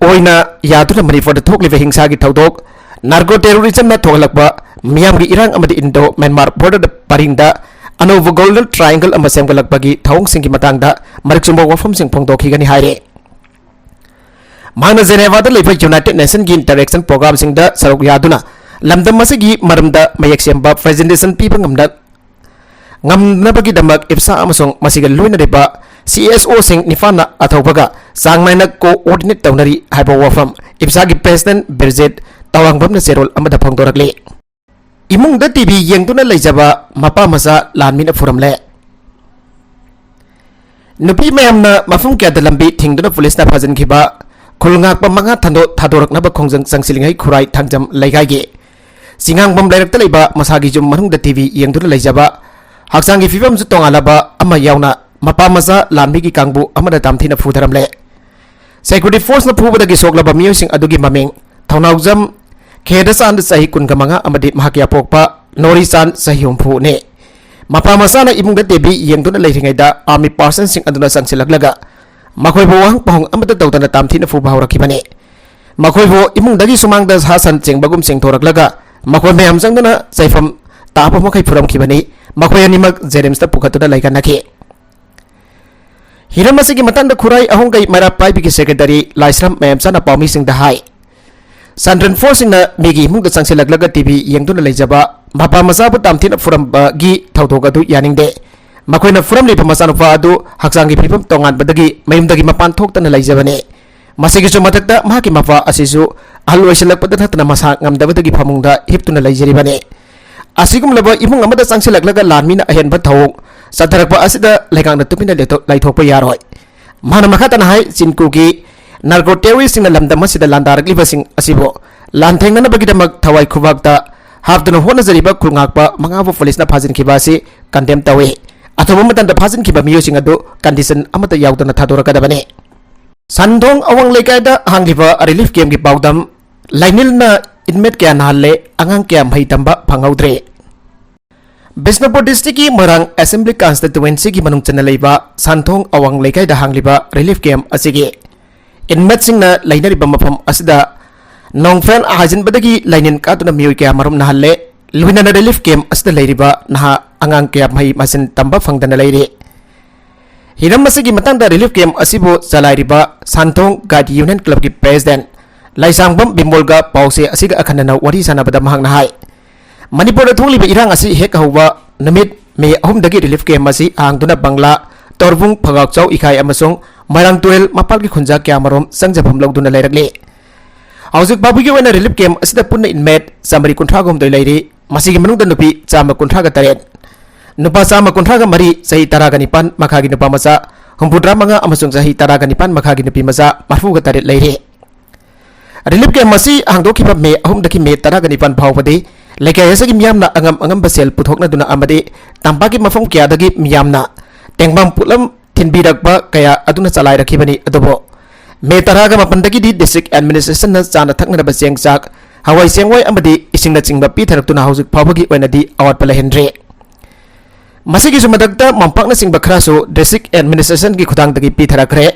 ꯑꯣꯏꯅ ꯌꯥꯗꯨꯅ ꯃꯅꯤꯄꯨꯔꯗ ꯊꯣꯛꯂꯤꯕ ꯍꯤꯡꯁꯥꯒꯤ ꯊꯧꯗꯣꯛ, narco terrorismꯅ ꯊꯣꯛꯍꯜꯂꯛꯄ ꯃꯤꯌꯥꯝꯒꯤ ꯏꯔꯥꯡ ꯑꯃꯗꯤ Indo Myanmar borderꯗ ꯄꯔꯤꯡꯗ ꯑꯅꯧꯕ Golden Triangle ꯑꯃ ꯁꯦꯝꯒꯠꯂꯛꯄꯒꯤ ꯊꯧꯑꯣꯡꯁꯤꯡꯒꯤ ꯃꯇꯥꯡꯗ ꯃꯔꯤꯛ ꯆꯨꯝꯕ ꯋꯥꯐꯝꯁꯤꯡ ꯐꯣꯡꯗꯣꯛꯈꯤꯒꯅꯤ ꯍꯥꯏꯔꯤ꯫ ꯃꯍꯥꯛꯅ Genevaꯗ ꯂꯩꯕ United Nationsꯒꯤ interaction programꯁꯤꯡꯗ ꯁꯔꯨꯛ ꯌꯥꯗꯨꯅ ꯂꯝꯗꯝ ꯑꯁꯤꯒꯤ ꯃꯔꯝꯗ ꯃꯌꯦꯛ ꯁꯦꯡꯕ presentation ꯄꯤꯕ ꯉꯝꯅ ꯉꯝꯅꯕꯒꯤꯗꯃꯛ IPSA ꯑꯃꯁꯨꯡ ꯃꯁꯤꯒ ꯂꯣꯏꯅꯔꯤꯕ CSOꯁꯤꯡ ꯅꯤꯄꯥꯟꯅ ꯑꯊꯧꯕꯒ ꯆꯥꯡ ꯅꯥꯏꯅ coordinate ꯇꯧꯅꯔꯤ ꯍꯥꯏꯕ ꯋꯥꯐꯝ IPSAꯒꯤ president ꯕꯤꯔꯖꯤꯠ ꯇꯋꯥꯡꯕꯝꯅ ꯆꯦꯔꯣꯜ ꯑꯃꯗ ꯐꯣꯡꯗꯣꯔꯛꯂꯤ꯫ ꯏꯃꯨꯡꯗ TV ꯌꯦꯡꯗꯨꯅ ꯂꯩꯖꯕ ꯃꯄꯥ ꯃꯆꯥ ꯂꯥꯟꯃꯤꯅ ꯐꯨꯔꯝꯂꯦ꯫ ꯅꯨꯄꯤ ꯃꯌꯥꯝꯅ ꯃꯐꯝ ꯀꯌꯥꯗ ꯂꯝꯕꯤ ꯊꯤꯡꯗꯨꯅ ꯄꯨꯂꯤꯁꯅ ꯐꯥꯖꯤꯟꯈꯤꯕ ꯈꯨꯜ ꯉꯥꯛꯄ ꯃꯉꯥ ꯊꯥꯗꯣ-, ꯊꯥꯗꯣꯔꯛꯅꯕ ꯈꯣꯡꯖꯪ ꯆꯪꯁꯤꯜꯂꯤꯉꯩ ꯈꯨꯔꯥꯏ ꯊꯥꯡꯖꯝ ꯂꯩꯀꯥꯏꯒꯤ ꯆꯤꯉꯥꯡꯕꯝ ꯂꯩꯔꯛꯇ ꯂꯩꯕ ꯃꯁꯥꯒꯤ ꯌꯨꯝ ꯃꯅꯨꯡꯗ TV ꯌꯦꯡꯗꯨꯅ ꯂꯩꯖꯕ, ꯍꯛꯆꯥꯡꯒꯤ ꯐꯤꯕꯝꯁꯨ ꯇꯣꯉꯥꯜꯂꯕ ꯑꯃ ꯌꯥꯎꯅ ꯃꯄꯥ ꯃꯆꯥ ꯂꯥꯟꯃꯤꯒꯤ ꯀꯥꯡꯕꯨ ꯑꯃꯅ ꯇꯝꯊꯤꯅ ꯐꯨꯊꯔꯝꯂꯦ꯫ Security forceꯅ ꯐꯨꯕꯗꯒꯤ ꯁꯣꯛꯂꯕ ꯃꯤꯑꯣꯏꯁꯤꯡ ꯑꯗꯨꯒꯤ ꯃꯃꯤꯡ ꯊꯧꯅꯥꯎꯖꯝ ꯈꯦꯗꯆꯥꯟ ꯆꯍꯤ ꯀꯨꯟꯒ ꯃꯉꯥ ꯑꯃꯗꯤ ꯃꯍꯥꯛꯀꯤ ꯑꯄꯣꯛꯄ ꯅꯣꯔꯤꯆꯥꯟ ꯆꯍꯤ ꯍꯨꯝꯐꯨꯅꯤ꯫ ꯃꯄꯥ ꯃꯆꯥꯅ ꯏꯃꯨꯡꯗ TV ꯌꯦꯡꯗꯨꯅ ꯂꯩꯔꯤꯉꯩꯗ army personꯁꯤꯡ ꯑꯗꯨꯅ ꯆꯪꯁꯤꯜꯂꯛꯂꯒ ꯃꯈꯣꯏꯕꯨ ꯋꯥꯍꯪ ꯄꯥꯎꯍꯪ ꯑꯃꯠꯇ ꯇꯧꯗꯅ ꯇꯝꯊꯤꯅ ꯐꯨꯕ ꯍꯧꯔꯛꯈꯤꯕꯅꯤ꯫ ꯃꯈꯣꯏꯕꯨ ꯏꯃꯨꯡꯗꯒꯤ ꯁꯨꯃꯥꯡꯗ ꯁꯥ ꯁꯟ ꯆꯦꯡꯕꯒꯨꯝ ꯆꯦꯡꯊꯣꯔꯛꯂꯒ ꯃꯈꯣꯏ ꯃꯌꯥꯝ ꯆꯪꯗꯨꯅ ꯆꯩꯐꯝ ꯇꯥꯕ ꯃꯈꯩ ꯐꯨꯔꯝꯈꯤꯕꯅꯤ꯫ ꯃꯈꯣꯏ ꯑꯅꯤꯃꯛ JNIMSꯇ ꯄꯨꯈꯠꯇꯨꯅ ꯂꯥꯏꯀꯠꯅꯈꯤ꯫ ꯍꯤꯔꯝ ꯑꯁꯤꯒꯤ ꯃꯇꯥꯡꯗ ꯈꯨꯔꯥꯏ ꯑꯍꯣꯡꯒꯩ ꯃꯩꯔꯥ ꯄꯥꯏꯕꯤꯒꯤ secretary ꯂꯥꯏꯁ꯭ꯔꯝ ꯃꯌꯥꯝꯆꯥꯅ ꯄꯥꯎꯃꯤꯁꯤꯡꯗ ꯍꯥꯏ꯫ ꯆꯟꯗ꯭ꯔꯟ ꯐꯣꯔꯁꯤꯡꯅ ꯃꯤꯒꯤ ꯏꯃꯨꯡꯗ ꯆꯪꯁꯤꯜꯂꯛꯂꯒ ꯇꯤꯚꯤ ꯌꯦꯡꯗꯨꯅ ꯂꯩꯖꯕ ꯃꯄꯥ ꯃꯆꯥꯕꯨ ꯇꯝꯊꯤꯅ ꯐꯨꯔꯝꯕꯒꯤ ꯊꯧꯗꯣꯛ ꯑꯗꯨ ꯌꯥꯅꯤꯡꯗꯦ꯫ ꯃꯈꯣꯏꯅ ꯐꯨꯔꯝꯂꯤꯕ ꯃꯆꯥꯅꯨꯄꯥ ꯑꯗꯨ ꯍꯛꯆꯥꯡꯒꯤ ꯐꯤꯕꯝ ꯇꯣꯉꯥꯟꯕꯗꯒꯤ ꯃꯌꯨꯝꯗꯒꯤ ꯃꯄꯥꯟ ꯊꯣꯛꯇꯅ ꯂꯩꯖꯕꯅꯤ꯫ ꯃꯁꯤꯒꯤꯁꯨ ꯃꯊꯛꯇ ꯃꯍꯥꯛꯀꯤ ꯃꯄꯥ ꯑꯁꯤꯁꯨ ꯑꯍꯜ ꯑꯣꯏꯁꯤꯜꯂꯛꯄꯗ ꯅꯠꯇꯅ ꯃꯁꯥ ꯉꯝꯗꯕꯗꯒꯤ ꯐꯃꯨꯡꯗ ꯍꯤꯞꯇꯨꯅ ꯂꯩꯖꯔꯤꯕꯅꯤ꯫ ꯑꯁꯤꯒꯨꯝꯂꯕ ꯏꯃꯨꯡ ꯑꯃꯗ ꯆꯪꯁꯤꯜꯂꯛꯂꯒ ꯂꯥꯟꯃꯤꯅ ꯑꯍꯦꯟꯕ ꯊꯧꯑꯣꯡ ꯆꯠꯊꯔꯛꯄ ꯑꯁꯤꯗ ꯂꯩꯉꯥꯛꯅ ꯇꯨꯃꯤꯟꯅ ꯂꯩꯊꯣꯛ-, ꯂꯩꯊꯣꯛꯄ ꯌꯥꯔꯣꯏ꯫ ꯃꯍꯥꯛꯅ ꯃꯈꯥ ꯇꯥꯅ ꯍꯥꯏ, ꯆꯤꯟꯀꯨꯒꯤ ꯅꯥꯔꯀꯣ ꯇꯦꯔꯣꯔꯤꯁꯁꯤꯡꯅ ꯂꯝꯗꯝ ꯑꯁꯤꯗ ꯂꯥꯟꯗꯥꯔꯛꯂꯤꯕꯁꯤꯡ ꯑꯁꯤꯕꯨ ꯂꯥꯟꯊꯦꯡꯅꯅꯕꯒꯤꯗꯃꯛ ꯊꯋꯥꯏ ꯈꯨꯕꯥꯛꯇ ꯍꯥꯞꯇꯨꯅ ꯍꯣꯠꯅꯖꯔꯤꯕ ꯈꯨꯜ ꯉꯥꯛꯄ ꯃꯉꯥꯕꯨ ꯄꯨꯂꯤꯁꯅ ꯐꯥꯖꯤꯟꯈꯤꯕ ꯑꯁꯤ ꯀꯟꯗꯦꯝ ꯇꯧꯏ꯫ ꯑꯊꯨꯕ ꯃꯇꯝꯗ ꯐꯥꯖꯤꯟꯈꯤꯕ ꯃꯤꯑꯣꯏꯁꯤꯡ ꯑꯗꯨ ꯀꯟꯗꯤꯁꯟ ꯑꯃꯠꯇ ꯌꯥꯎꯗꯅ ꯊꯥꯗꯣꯔꯛꯀꯗꯕꯅꯤ꯫ ꯁꯟꯊꯣꯡ ꯑꯋꯥꯡ ꯂꯩꯀꯥꯏꯗ ꯍꯥꯡꯂꯤꯕ ꯔꯤꯂꯤꯐ ꯀꯦꯝꯞꯀꯤ ꯄꯥꯎꯗꯝ, ꯂꯥꯏꯅꯤꯜꯅ ꯏꯟꯃꯦꯠ ꯀꯌꯥ ꯅꯥꯍꯜꯂꯦ, ꯑꯉꯥꯡ ꯀꯌꯥ ꯃꯍꯩ ꯇꯝꯕ ꯐꯪꯍꯧꯗ꯭ꯔꯦ꯫ ꯕꯤꯁꯅꯨꯄꯨꯔ ꯗꯤꯁꯇ꯭ꯔꯤꯛꯀꯤ ꯃꯣꯏꯔꯥꯡ ꯑꯦꯁꯦꯝꯕ꯭ꯂꯤ ꯀꯟꯁꯇꯤꯇ꯭ꯋꯦꯟꯁꯤꯒꯤ ꯃꯅꯨꯡ ꯆꯟꯅ ꯂꯩꯕ ꯁꯟꯊꯣꯡ ꯑꯋꯥꯡ ꯂꯩꯀꯥꯏꯗ ꯍꯥꯡꯂꯤꯕ ꯔꯤꯂꯤꯐ ꯀꯦꯝꯞ ꯑꯁꯤꯒꯤ ꯏꯟꯃꯦꯠꯁꯤꯡꯅ ꯂꯩꯅꯔꯤꯕ ꯃꯐꯝ ꯑꯁꯤꯗ ꯅꯣꯡꯐꯦꯜ ꯍꯥꯏꯖꯤꯟꯕꯗꯒꯤ ꯂꯥꯏꯅꯤꯟ ꯀꯥꯗꯨꯅ ꯃꯤꯑꯣꯏ ꯀꯌꯥ ꯃꯔꯨꯝ ꯅꯥꯍꯜꯂꯦ꯫ ꯂꯣꯏꯅꯅ ꯔꯤꯂꯤꯐ ꯀꯦꯝꯞ ꯑꯁꯤꯗ ꯂꯩꯔꯤꯕ ꯅꯍꯥ ꯑꯉꯥꯡ ꯀꯌꯥ ꯃꯍꯩ ꯃꯁꯤꯡ ꯇꯝꯕ ꯐꯪꯗꯅ ꯂꯩꯔꯤ꯫ ꯍꯤꯔꯝ ꯑꯁꯤꯒꯤ ꯃꯇꯥꯡꯗ ꯔꯤꯂꯤꯐ ꯀꯦꯝꯞ ꯑꯁꯤꯕꯨ ꯆꯂꯥꯏꯔꯤꯕ ꯁꯟꯊꯣꯡ ꯒꯥꯏꯗ ꯌꯨꯅꯤꯌꯟ ꯀ꯭ꯂꯕꯀꯤ ꯄ꯭ꯔꯦꯁꯤꯗꯦꯟꯠ ꯂꯥꯏꯁꯥꯡꯕꯝ ꯕꯤꯃꯣꯜꯒ ꯄꯥꯎꯆꯦ ꯑꯁꯤꯒ ꯑꯈꯟꯅꯅ ꯋꯥꯔꯤ ꯁꯥꯟꯅꯕꯗ ꯃꯍꯥꯛꯅ ꯍꯥꯏ, ꯃꯅꯤꯄꯨꯔꯗ ꯊꯣꯛꯂꯤꯕ ꯏꯔꯥꯡ ꯑꯁꯤ ꯍꯦꯛ ꯍꯧꯕ ꯅꯨꯃꯤꯠ ꯃꯦ ꯑꯍꯨꯝꯗꯒꯤ ꯔꯤꯂꯤꯐ ꯀꯦꯝꯞ ꯑꯁꯤ ꯍꯥꯡꯗꯨꯅ ꯕꯪꯂꯥ, ꯇꯣꯔꯕꯨꯡ, ꯐꯒꯥꯛꯆꯥꯎ ꯏꯀꯥꯏ ꯑꯃꯁꯨꯡ ꯃꯣꯏꯔꯥꯡ ꯇꯨꯔꯦꯜ ꯃꯄꯥꯜꯒꯤ ꯈꯨꯟꯖꯥ ꯀꯌꯥꯃꯔꯨꯝ ꯆꯪꯖꯐꯝ ꯂꯧꯗꯨꯅ ꯂꯩꯔꯛꯂꯤ꯫ ꯍꯧꯖꯤꯛ ꯐꯥꯎꯕꯒꯤ ꯑꯣꯏꯅ ꯔꯤꯂꯤꯐ ꯀꯦꯝꯞ ꯑꯁꯤꯗ ꯄꯨꯟꯅ ꯏꯟꯃꯦꯠ ꯆꯥꯃꯔꯤ ꯀꯨꯟꯊ꯭ꯔꯥꯒ ꯍꯨꯝꯗꯣꯏ ꯂꯩꯔꯤ꯫ ꯃꯁꯤꯒꯤ ꯃꯅꯨꯡꯗ ꯅꯨꯄꯤ ꯆꯥꯝꯃ ꯀꯨꯟꯊ꯭ꯔꯥꯒ ꯇꯔꯦꯠ, ꯅꯨꯄꯥ ꯆꯥꯝꯃ ꯀꯨꯟꯊ꯭ꯔꯥꯒ ꯃꯔꯤ, ꯆꯍꯤ ꯇꯔꯥꯒ ꯅꯤꯄꯥꯟ ꯃꯈꯥꯒꯤ ꯅꯨꯄꯥ ꯃꯆꯥ ꯍꯨꯝꯐꯨꯇꯔꯥꯃꯉꯥ ꯑꯃꯁꯨꯡ ꯆꯍꯤ ꯇꯔꯥꯒ ꯅꯤꯄꯥꯟ ꯃꯈꯥꯒꯤ ꯅꯨꯄꯤ ꯃꯆꯥ ꯃꯔꯤꯐꯨꯒ ꯇꯔꯦꯠ ꯂꯩꯔꯤ꯫ ꯔꯤꯂꯤꯐ ꯀꯦꯝꯞ ꯑꯁꯤ ꯍꯥꯡꯗꯣꯛꯈꯤꯕ ꯃꯦ ꯑꯍꯨꯝꯗꯒꯤ ꯃꯦ ꯇꯔꯥꯒ ꯅꯤꯄꯥꯟ ꯐꯥꯎꯕꯗꯤ ꯂꯩꯀꯥꯏ ꯑꯁꯤꯒꯤ ꯃꯤꯌꯥꯝꯅ ꯑꯉꯝ ꯑꯉꯝꯕ ꯁꯦꯜ ꯄꯨꯊꯣꯛꯅꯗꯨꯅ ꯑꯃꯗꯤ ꯇꯝꯄꯥꯛꯀꯤ ꯃꯐꯝ ꯀꯌꯥꯗꯒꯤ ꯃꯤꯌꯥꯝꯅ ꯇꯦꯡꯕꯥꯡ ꯄꯣꯠꯂꯝ ꯊꯤꯟꯕꯤꯔꯛꯄ ꯀꯌꯥ ꯑꯗꯨꯅ ꯆꯂꯥꯏꯔꯛꯈꯤꯕꯅꯤ꯫ ꯑꯗꯨꯕꯨ ꯃꯦ ꯇꯔꯥꯒ ꯃꯥꯄꯟꯗꯒꯤꯗꯤ ꯗꯤꯁꯇ꯭ꯔꯤꯛ ꯑꯦꯗꯃꯤꯅꯤꯁꯇ꯭ꯔꯦꯁꯟꯅ ꯆꯥꯅ ꯊꯛꯅꯅꯕ ꯆꯦꯡ ꯆꯥꯛ, ꯍꯋꯥꯏ ꯆꯦꯡꯋꯥꯏ ꯑꯃꯗꯤ ꯏꯁꯤꯡꯅꯆꯤꯡꯕ ꯄꯤꯊꯔꯛꯇꯨꯅ ꯍꯧꯖꯤꯛ ꯐꯥꯎꯕꯒꯤ ꯑꯣꯏꯅꯗꯤ ꯑꯋꯥꯠꯄ ꯂꯩꯍꯟꯗ꯭ꯔꯤ꯫ ꯃꯁꯤꯒꯤꯁꯨ ꯃꯊꯛꯇ ꯃꯝꯄꯥꯛꯅꯆꯤꯡꯕ ꯈꯔꯁꯨ ꯗꯤꯁꯇ꯭ꯔꯤꯛ ꯑꯦꯗꯃꯤꯅꯤꯁꯇ꯭ꯔꯦꯁꯟꯒꯤ ꯈꯨꯊꯥꯡꯗꯒꯤ ꯄꯤꯊꯔꯛꯈ꯭ꯔꯦ꯫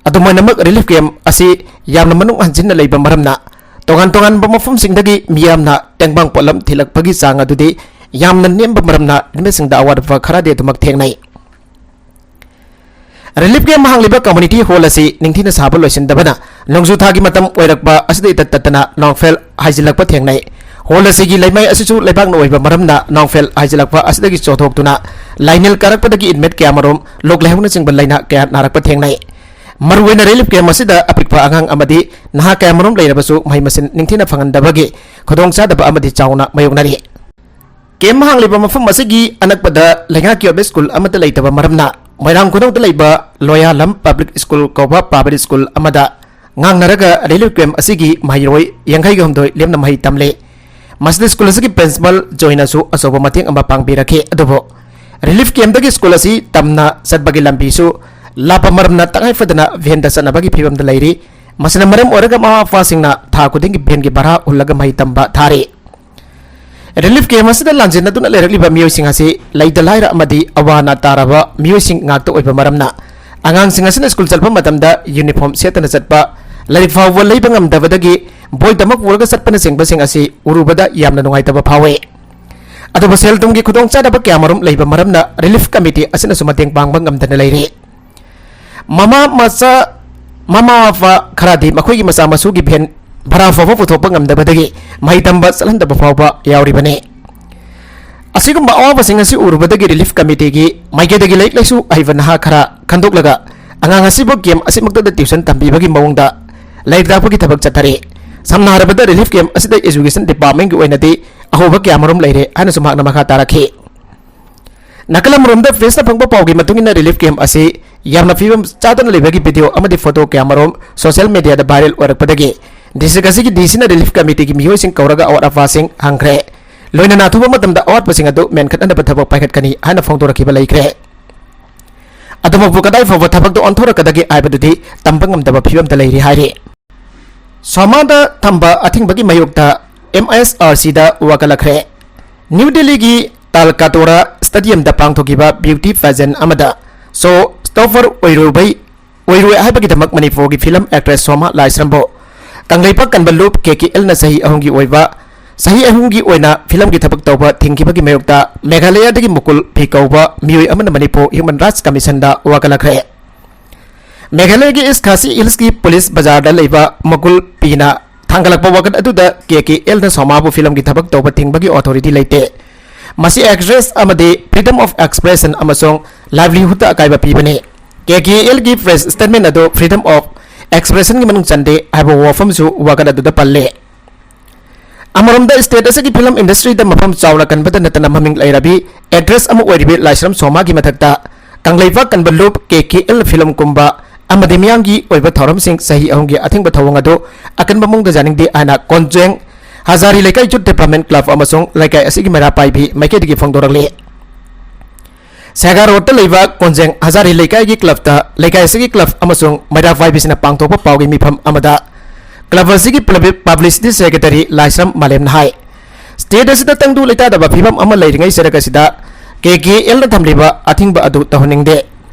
ꯑꯗꯨꯃꯥꯏꯅꯃꯛ ꯔꯤꯂꯤꯐ ꯀꯦꯝꯞ ꯑꯁꯤ ꯌꯥꯝꯅ ꯃꯅꯨꯡ ꯍꯟꯖꯤꯟꯅ ꯂꯩꯕ ꯃꯔꯝꯅ ꯇꯣꯉꯥꯟ ꯇꯣꯉꯥꯟꯕ ꯃꯐꯝꯁꯤꯡꯗꯒꯤ ꯃꯤꯌꯥꯝꯅ ꯇꯦꯡꯕꯥꯡ ꯄꯣꯠꯂꯝ ꯊꯤꯜꯂꯛꯄꯒꯤ ꯆꯥꯡ ꯑꯗꯨꯗꯤ ꯌꯥꯝꯅ ꯅꯦꯝꯕ ꯃꯔꯝꯅ ꯏꯟꯃꯦꯠꯁꯤꯡꯗ ꯑꯋꯥꯠꯄ ꯈꯔꯗꯤ ꯑꯗꯨꯃꯛ ꯊꯦꯡꯅꯩ꯫ Relief camp ꯍꯥꯡꯂꯤꯕ community hall ꯑꯁꯤ ꯅꯤꯡꯊꯤꯅ ꯁꯥꯕ ꯂꯣꯏꯁꯤꯟꯗꯕꯅ ꯅꯣꯡꯖꯨ ꯊꯥꯒꯤ ꯃꯇꯝ ꯑꯣꯏꯔꯛꯄ ꯑꯁꯤꯗ ꯏꯇꯠ ꯇꯠꯇꯅ ꯅꯣꯡꯐꯦꯜ ꯍꯥꯏꯖꯤꯜꯂꯛꯄ ꯊꯦꯡꯅꯩ꯫ Hall ꯑꯁꯤꯒꯤ ꯂꯩꯃꯥꯏ ꯑꯁꯤꯁꯨ ꯂꯩꯕꯥꯛꯅ ꯑꯣꯏꯕ ꯃꯔꯝꯅ ꯅꯣꯡꯐꯦꯜ ꯍꯥꯏꯖꯤꯜꯂꯛꯄ ꯑꯁꯤꯗꯒꯤ ꯆꯣꯊꯣꯛꯇꯨꯅ ꯂꯥꯏꯅꯤꯜ ꯀꯥꯔꯛꯄꯗꯒꯤ inmate ꯀꯌꯥꯃꯔꯨꯝ ꯂꯣꯛ ꯂꯥꯏꯍꯧꯅꯆꯤꯡꯕ ꯂꯥꯏꯅꯥ ꯀꯌꯥ ꯅꯥꯔꯛꯄ ꯊꯦꯡꯅꯩ꯫ ꯃꯔꯨꯑꯣꯏꯅ relief camp ꯑꯁꯤꯗ ꯑꯄꯤꯛꯄ ꯑꯉꯥꯡ ꯑꯃꯗꯤ ꯅꯍꯥ ꯀꯌꯥꯃꯔꯨꯝ ꯂꯩꯔꯕꯁꯨ ꯃꯍꯩ ꯃꯁꯤꯡ ꯅꯤꯡꯊꯤꯅ ꯐꯪꯍꯟꯗꯕꯒꯤ ꯈꯨꯗꯣꯡꯆꯥꯗꯕ ꯑꯃꯗꯤ ꯆꯥꯎꯅ ꯃꯥꯌꯣꯛꯅꯔꯤ꯫ Camp ꯍꯥꯡꯂꯤꯕ ꯃꯐꯝ ꯑꯁꯤꯒꯤ ꯑꯅꯛꯄꯗ ꯂꯩꯉꯥꯛꯀꯤ ꯑꯣꯏꯕ school ꯑꯃꯠꯇ ꯂꯩꯇꯕ ꯃꯔꯝꯅ ꯃꯣꯏꯔꯥꯡ ꯈꯨꯅꯧꯗ ꯂꯩꯕ ꯂꯣꯌꯥꯂꯝ Public School ꯀꯧꯕ private school ꯑꯃꯗ ꯉꯥꯡꯅꯔꯒ relief camp ꯑꯁꯤꯒꯤ ꯃꯍꯩꯔꯣꯏ ꯌꯥꯡꯈꯩꯒ ꯍꯨꯝꯗꯣꯏ ꯂꯦꯝꯅ ꯃꯍꯩ ꯇꯝꯂꯤ꯫ ꯃꯁꯤꯗ school ꯑꯁꯤꯒꯤ principal ꯖꯣꯏꯅꯁꯨ ꯑꯆꯧꯕ ꯃꯇꯦꯡ ꯑꯃ ꯄꯥꯡꯕꯤꯔꯛꯈꯤ꯫ ꯑꯗꯨꯕꯨ relief campꯇꯒꯤ school ꯑꯁꯤ ꯇꯝꯅ ꯆꯠꯄꯒꯤ ꯂꯝꯕꯤꯁꯨ ꯂꯥꯞꯄ ꯃꯔꯝꯅ ꯇꯉꯥꯏ ꯐꯗꯅ vanꯗ ꯆꯠꯅꯕꯒꯤ ꯐꯤꯕꯝꯗ ꯂꯩꯔꯤ꯫ ꯃꯁꯤꯅ ꯃꯔꯝ ꯑꯣꯏꯔꯒ ꯃꯃꯥ ꯃꯄꯥꯁꯤꯡꯅ ꯊꯥ ꯈꯨꯗꯤꯡꯒꯤ vanꯒꯤ ꯚꯔꯥ ꯍꯨꯜꯂꯒ ꯃꯍꯩ ꯇꯝꯕ ꯊꯥꯔꯤ꯫ Relief camp ꯑꯁꯤꯗ ꯂꯥꯟꯖꯦꯟꯅꯗꯨꯅ ꯂꯩꯔꯛꯂꯤꯕ ꯃꯤꯑꯣꯏꯁꯤꯡ ꯑꯁꯤ ꯂꯩꯇ ꯂꯥꯏꯔ ꯑꯃꯗꯤ ꯑꯋꯥ ꯑꯅꯥ ꯇꯥꯔꯕ ꯃꯤꯑꯣꯏꯁꯤꯡ ꯉꯥꯛꯇ ꯑꯣꯏꯕ ꯃꯔꯝꯅ ꯑꯉꯥꯡꯁꯤꯡ ꯑꯁꯤꯅ school ꯆꯠꯄ ꯃꯇꯝꯗ uniform ꯁꯦꯠꯇꯅ ꯆꯠꯄ, ꯂꯥꯏꯔꯤꯛ ꯐꯥꯎꯕ ꯂꯩꯕ ꯉꯝꯗꯕꯗꯒꯤ ꯕꯣꯏꯗꯃꯛ ꯄꯨꯔꯒ ꯆꯠꯄꯅꯆꯤꯡꯕꯁꯤꯡ ꯑꯁꯤ ꯎꯔꯨꯕꯗ ꯌꯥꯝꯅ ꯅꯨꯡꯉꯥꯏꯇꯕ ꯐꯥꯎꯏ꯫ ꯑꯗꯨꯕꯨ ꯁꯦꯜ ꯊꯨꯝꯒꯤ ꯈꯨꯗꯣꯡꯆꯥꯗꯕ ꯀꯌꯥꯃꯔꯨꯝ ꯂꯩꯕ ꯃꯔꯝꯅ relief committee ꯑꯁꯤꯅꯁꯨ ꯃꯇꯦꯡ ꯄꯥꯡꯕ ꯉꯝꯗꯅ ꯂꯩꯔꯤ꯫ ꯃꯃꯥ ꯃꯆꯥ, ꯃꯃꯥ ꯃꯄꯥ ꯈꯔꯗꯤ ꯃꯈꯣꯏꯒꯤ ꯃꯆꯥ ꯃꯁꯨꯒꯤ van ꯚꯔꯥ ꯐꯥꯎꯕ ꯄꯨꯊꯣꯛꯄ ꯉꯝꯗꯕꯗꯒꯤ ꯃꯍꯩ ꯇꯝꯕ ꯆꯠꯍꯟꯗꯕ ꯐꯥꯎꯕ ꯌꯥꯎꯔꯤꯕꯅꯤ꯫ ꯑꯁꯤꯒꯨꯝꯕ ꯑꯋꯥꯕꯁꯤꯡ ꯑꯁꯤ ꯎꯔꯨꯕꯗꯒꯤ relief committeeꯒꯤ ꯃꯥꯏꯀꯩꯗꯒꯤ ꯂꯥꯏꯔꯤꯛ ꯂꯥꯏꯁꯨ ꯍꯩꯕ ꯅꯍꯥ ꯈꯔ ꯈꯟꯗꯣꯛꯂꯒ ꯑꯉꯥꯡ ꯑꯁꯤꯕꯨ camp ꯑꯁꯤꯃꯛꯇꯗ tuition ꯇꯝꯕꯤꯕꯒꯤ ꯃꯑꯣꯡꯗ ꯂꯥꯏꯔꯤꯛ ꯇꯥꯛꯄꯒꯤ ꯊꯕꯛ ꯆꯠꯊꯔꯤ꯫ ꯁꯝꯅ ꯍꯥꯏꯔꯕꯗ relief camp ꯑꯁꯤꯗ education departmentꯀꯤ ꯑꯣꯏꯅꯗꯤ ꯑꯍꯣꯕ ꯀꯌꯥꯃꯔꯨꯝ ꯂꯩꯔꯦ ꯍꯥꯏꯅꯁꯨ ꯃꯍꯥꯛꯅ ꯃꯈꯥ ꯇꯥꯔꯛꯈꯤ꯫ ꯅꯥꯀꯜ ꯑꯃꯔꯣꯝꯗ pressꯅ ꯐꯪꯕ ꯄꯥꯎꯒꯤ ꯃꯇꯨꯡ ꯏꯟꯅ relief camp ꯑꯁꯤ ꯌꯥꯝꯅ ꯐꯤꯕꯝ ꯆꯥꯗꯅ ꯂꯩꯕꯒꯤ video ꯑꯃꯗꯤ photo ꯀꯌꯥꯃꯔꯨꯝ social mediaꯗ viral ꯑꯣꯏꯔꯛꯄꯗꯒꯤ district ꯑꯁꯤꯒꯤ DCꯅ relief committeeꯒꯤ ꯃꯤꯑꯣꯏꯁꯤꯡ ꯀꯧꯔꯒ ꯑꯋꯥꯠ ꯑꯄꯥꯁꯤꯡ ꯍꯪꯈ꯭ꯔꯦ꯫ ꯂꯣꯏꯅꯅ ꯑꯊꯨꯕ ꯃꯇꯝꯗ ꯑꯋꯥꯠꯄꯁꯤꯡ ꯑꯗꯨ ꯃꯦꯟꯈꯠꯅꯅꯕ ꯊꯕꯛ ꯄꯥꯏꯈꯠꯀꯅꯤ ꯍꯥꯏꯅ ꯐꯣꯡꯗꯣꯔꯛꯈꯤꯕ ꯂꯩꯈ꯭ꯔꯦ꯫ ꯑꯗꯨꯃꯛꯄꯨ ꯀꯗꯥꯏ ꯐꯥꯎꯕ ꯊꯕꯛꯇ ꯑꯣꯟꯊꯣꯔꯛꯀꯗꯒꯦ ꯍꯥꯏꯕꯗꯨꯗꯤ ꯇꯝꯕ ꯉꯝꯗꯕ ꯐꯤꯕꯝꯗ ꯂꯩꯔꯤ ꯍꯥꯏꯔꯤ꯫ ꯁꯣꯃꯥꯗ ꯊꯝꯕ ꯑꯊꯤꯡꯕꯒꯤ ꯃꯥꯌꯣꯛꯇ MSRCꯗ ꯋꯥꯀꯠꯂꯛꯈ꯭ꯔꯦ꯫ New Delhiꯒꯤ ꯇꯥꯜꯀꯥꯇꯣꯔꯥ Stadiumꯗ ꯄꯥꯡꯊꯣꯛꯈꯤꯕ beauty pageant ꯑꯃꯗ show stopper ꯑꯣꯏꯔꯨꯕꯩ, ꯑꯣꯏꯔꯣꯏ ꯍꯥꯏꯕꯒꯤꯗꯃꯛ ꯃꯅꯤꯄꯨꯔꯒꯤ film actress ꯁꯣꯃꯥ ꯂꯥꯏꯁ꯭ꯔꯝꯕꯨ ꯀꯪꯂꯩꯄꯥꯛ ꯀꯟꯕ ꯂꯨꯞ KKLꯅ ꯆꯍꯤ ꯑꯍꯨꯝꯒꯤ ꯑꯣꯏꯕ, ꯆꯍꯤ ꯑꯍꯨꯝꯒꯤ ꯑꯣꯏꯅ filmꯒꯤ ꯊꯕꯛ ꯇꯧꯕ ꯊꯤꯡꯈꯤꯕꯒꯤ ꯃꯥꯌꯣꯛꯇ ꯃꯦꯘꯥꯂꯌꯥꯗꯒꯤ ꯃꯨꯀꯨꯜ ꯐꯤ ꯀꯧꯕ ꯃꯤꯑꯣꯏ ꯑꯃꯅ ꯃꯅꯤꯄꯨꯔ Human Rights Commissionꯗ ꯋꯥꯀꯠꯂꯛꯈ꯭ꯔꯦ꯫ ꯃꯦꯘꯥꯂꯌꯒꯤ ꯏꯁ ꯈꯥꯁꯤ ꯍꯤꯜꯁꯀꯤ ꯄꯨꯂꯤꯁ ꯕꯖꯥꯔꯗ ꯂꯩꯕ ꯃꯒꯨꯜ ꯄꯤꯅ ꯊꯥꯡꯒꯠꯂꯛꯄ ꯋꯥꯀꯠ ꯑꯗꯨꯗ ꯀꯦ ꯀꯦ ꯑꯦꯜꯅ ꯁꯣꯃꯥꯕꯨ ꯐꯤꯂꯝꯒꯤ ꯊꯕꯛ ꯇꯧꯕ ꯊꯤꯡꯕꯒꯤ ꯑꯣꯊꯣꯔꯤꯇꯤ ꯂꯩꯇꯦ꯫ ꯃꯁꯤ ꯑꯦꯛꯇ꯭ꯔꯦꯁ ꯑꯃꯗꯤ freedom of expression ꯑꯃꯁꯨꯡ livelihoodꯇ ꯑꯀꯥꯏꯕ ꯄꯤꯕꯅꯤ꯫ ꯀꯦ ꯀꯦ ꯑꯦꯜꯒꯤ ꯄ꯭ꯔꯦꯁ ꯁ꯭ꯇꯦꯠꯃꯦꯟ ꯑꯗꯨ freedom of expressionꯒꯤ ꯃꯅꯨꯡ ꯆꯟꯗꯦ ꯍꯥꯏꯕ ꯋꯥꯐꯝꯁꯨ ꯋꯥꯀꯠ ꯑꯗꯨꯗ ꯄꯜꯂꯦ꯫ ꯑꯃꯔꯣꯝꯗ, ꯁ꯭ꯇꯦꯠ ꯑꯁꯤꯒꯤ ꯐꯤꯂꯝ ꯏꯟꯗꯁꯇ꯭ꯔꯤꯗ ꯃꯐꯝ ꯆꯥꯎꯅ ꯀꯟꯕꯗ ꯅꯠꯇꯅ ꯃꯃꯤꯡ ꯂꯩꯔꯕꯤ ꯑꯦꯛꯇ꯭ꯔꯦꯁ ꯑꯃ ꯑꯣꯏꯔꯤꯕꯤ ꯂꯥꯏꯁ꯭ꯔꯝ ꯁꯣꯃꯥꯒꯤ ꯃꯊꯛꯇ ꯀꯪꯂꯩꯄꯥꯛ ꯀꯟꯕ ꯂꯨꯞ ꯀꯦ ꯀꯦ ꯑꯦꯜ ꯐꯤꯂꯝ ꯀꯨꯝꯕ ꯑꯃꯗꯤ ꯃꯤꯌꯥꯝꯒꯤ ꯑꯣꯏꯕ ꯊꯧꯔꯝꯁꯤꯡ ꯆꯍꯤ ꯑꯍꯨꯝꯒꯤ ꯑꯊꯤꯡꯕ ꯊꯧꯑꯣꯡ ꯑꯗꯨ ꯑꯀꯟꯕ ꯃꯑꯣꯡꯗ ꯌꯥꯅꯤꯡꯗꯦ ꯍꯥꯏꯅ ꯀꯣꯟꯖꯦꯡ ꯍꯖꯥꯔꯤ ꯂꯩꯀꯥꯏ ꯌꯨꯠ ꯗꯤꯄꯥꯔꯠꯃꯦꯟ ꯀ꯭ꯂꯕ ꯑꯃꯁꯨꯡ ꯂꯩꯀꯥꯏ ꯑꯁꯤꯒꯤ ꯃꯩꯔꯥ ꯄꯥꯏꯕꯤ ꯃꯥꯏꯀꯩꯗꯒꯤ ꯐꯣꯡꯗꯣꯔꯛꯂꯤ꯫ ꯁꯦꯒꯥ ꯔꯣꯗꯇ ꯂꯩꯕ ꯀꯣꯟꯖꯦꯡ ꯍꯖꯥꯔꯤ ꯂꯩꯀꯥꯏꯒꯤ ꯀ꯭ꯂꯕꯇ ꯂꯩꯀꯥꯏ ꯑꯁꯤꯒꯤ ꯀ꯭ꯂꯕ ꯑꯃꯁꯨꯡ ꯃꯩꯔꯥ ꯄꯥꯏꯕꯤꯁꯤꯡꯅ ꯄꯥꯡꯊꯣꯛꯄ ꯄꯥꯎꯒꯤ ꯃꯤꯐꯝ ꯑꯃꯗ ꯀ꯭ꯂꯕ ꯑꯁꯤꯒꯤ ꯄꯕ꯭ꯂꯤꯛ ꯄꯕ꯭ꯂꯤꯁꯤꯇꯤ ꯁꯦꯀ꯭ꯔꯦꯇꯔꯤ ꯂꯥꯏꯁ꯭ꯔꯝ ꯃꯥꯂꯦꯝꯅ ꯍꯥꯏ, ꯁ꯭ꯇꯦꯠ ꯑꯁꯤꯗ ꯇꯪꯗꯨ ꯂꯩꯇꯥꯗꯕ ꯐꯤꯕꯝ ꯑꯃ ꯂꯩꯔꯤꯉꯩ ꯆꯔꯛ ꯑꯁꯤꯗ ꯀꯦ ꯀꯦ ꯑꯦꯜꯅ ꯊꯝꯂꯤꯕ ꯑꯊꯤꯡꯕ ꯑꯗꯨ ꯇꯧꯍꯟꯅꯤꯡꯗꯦ꯫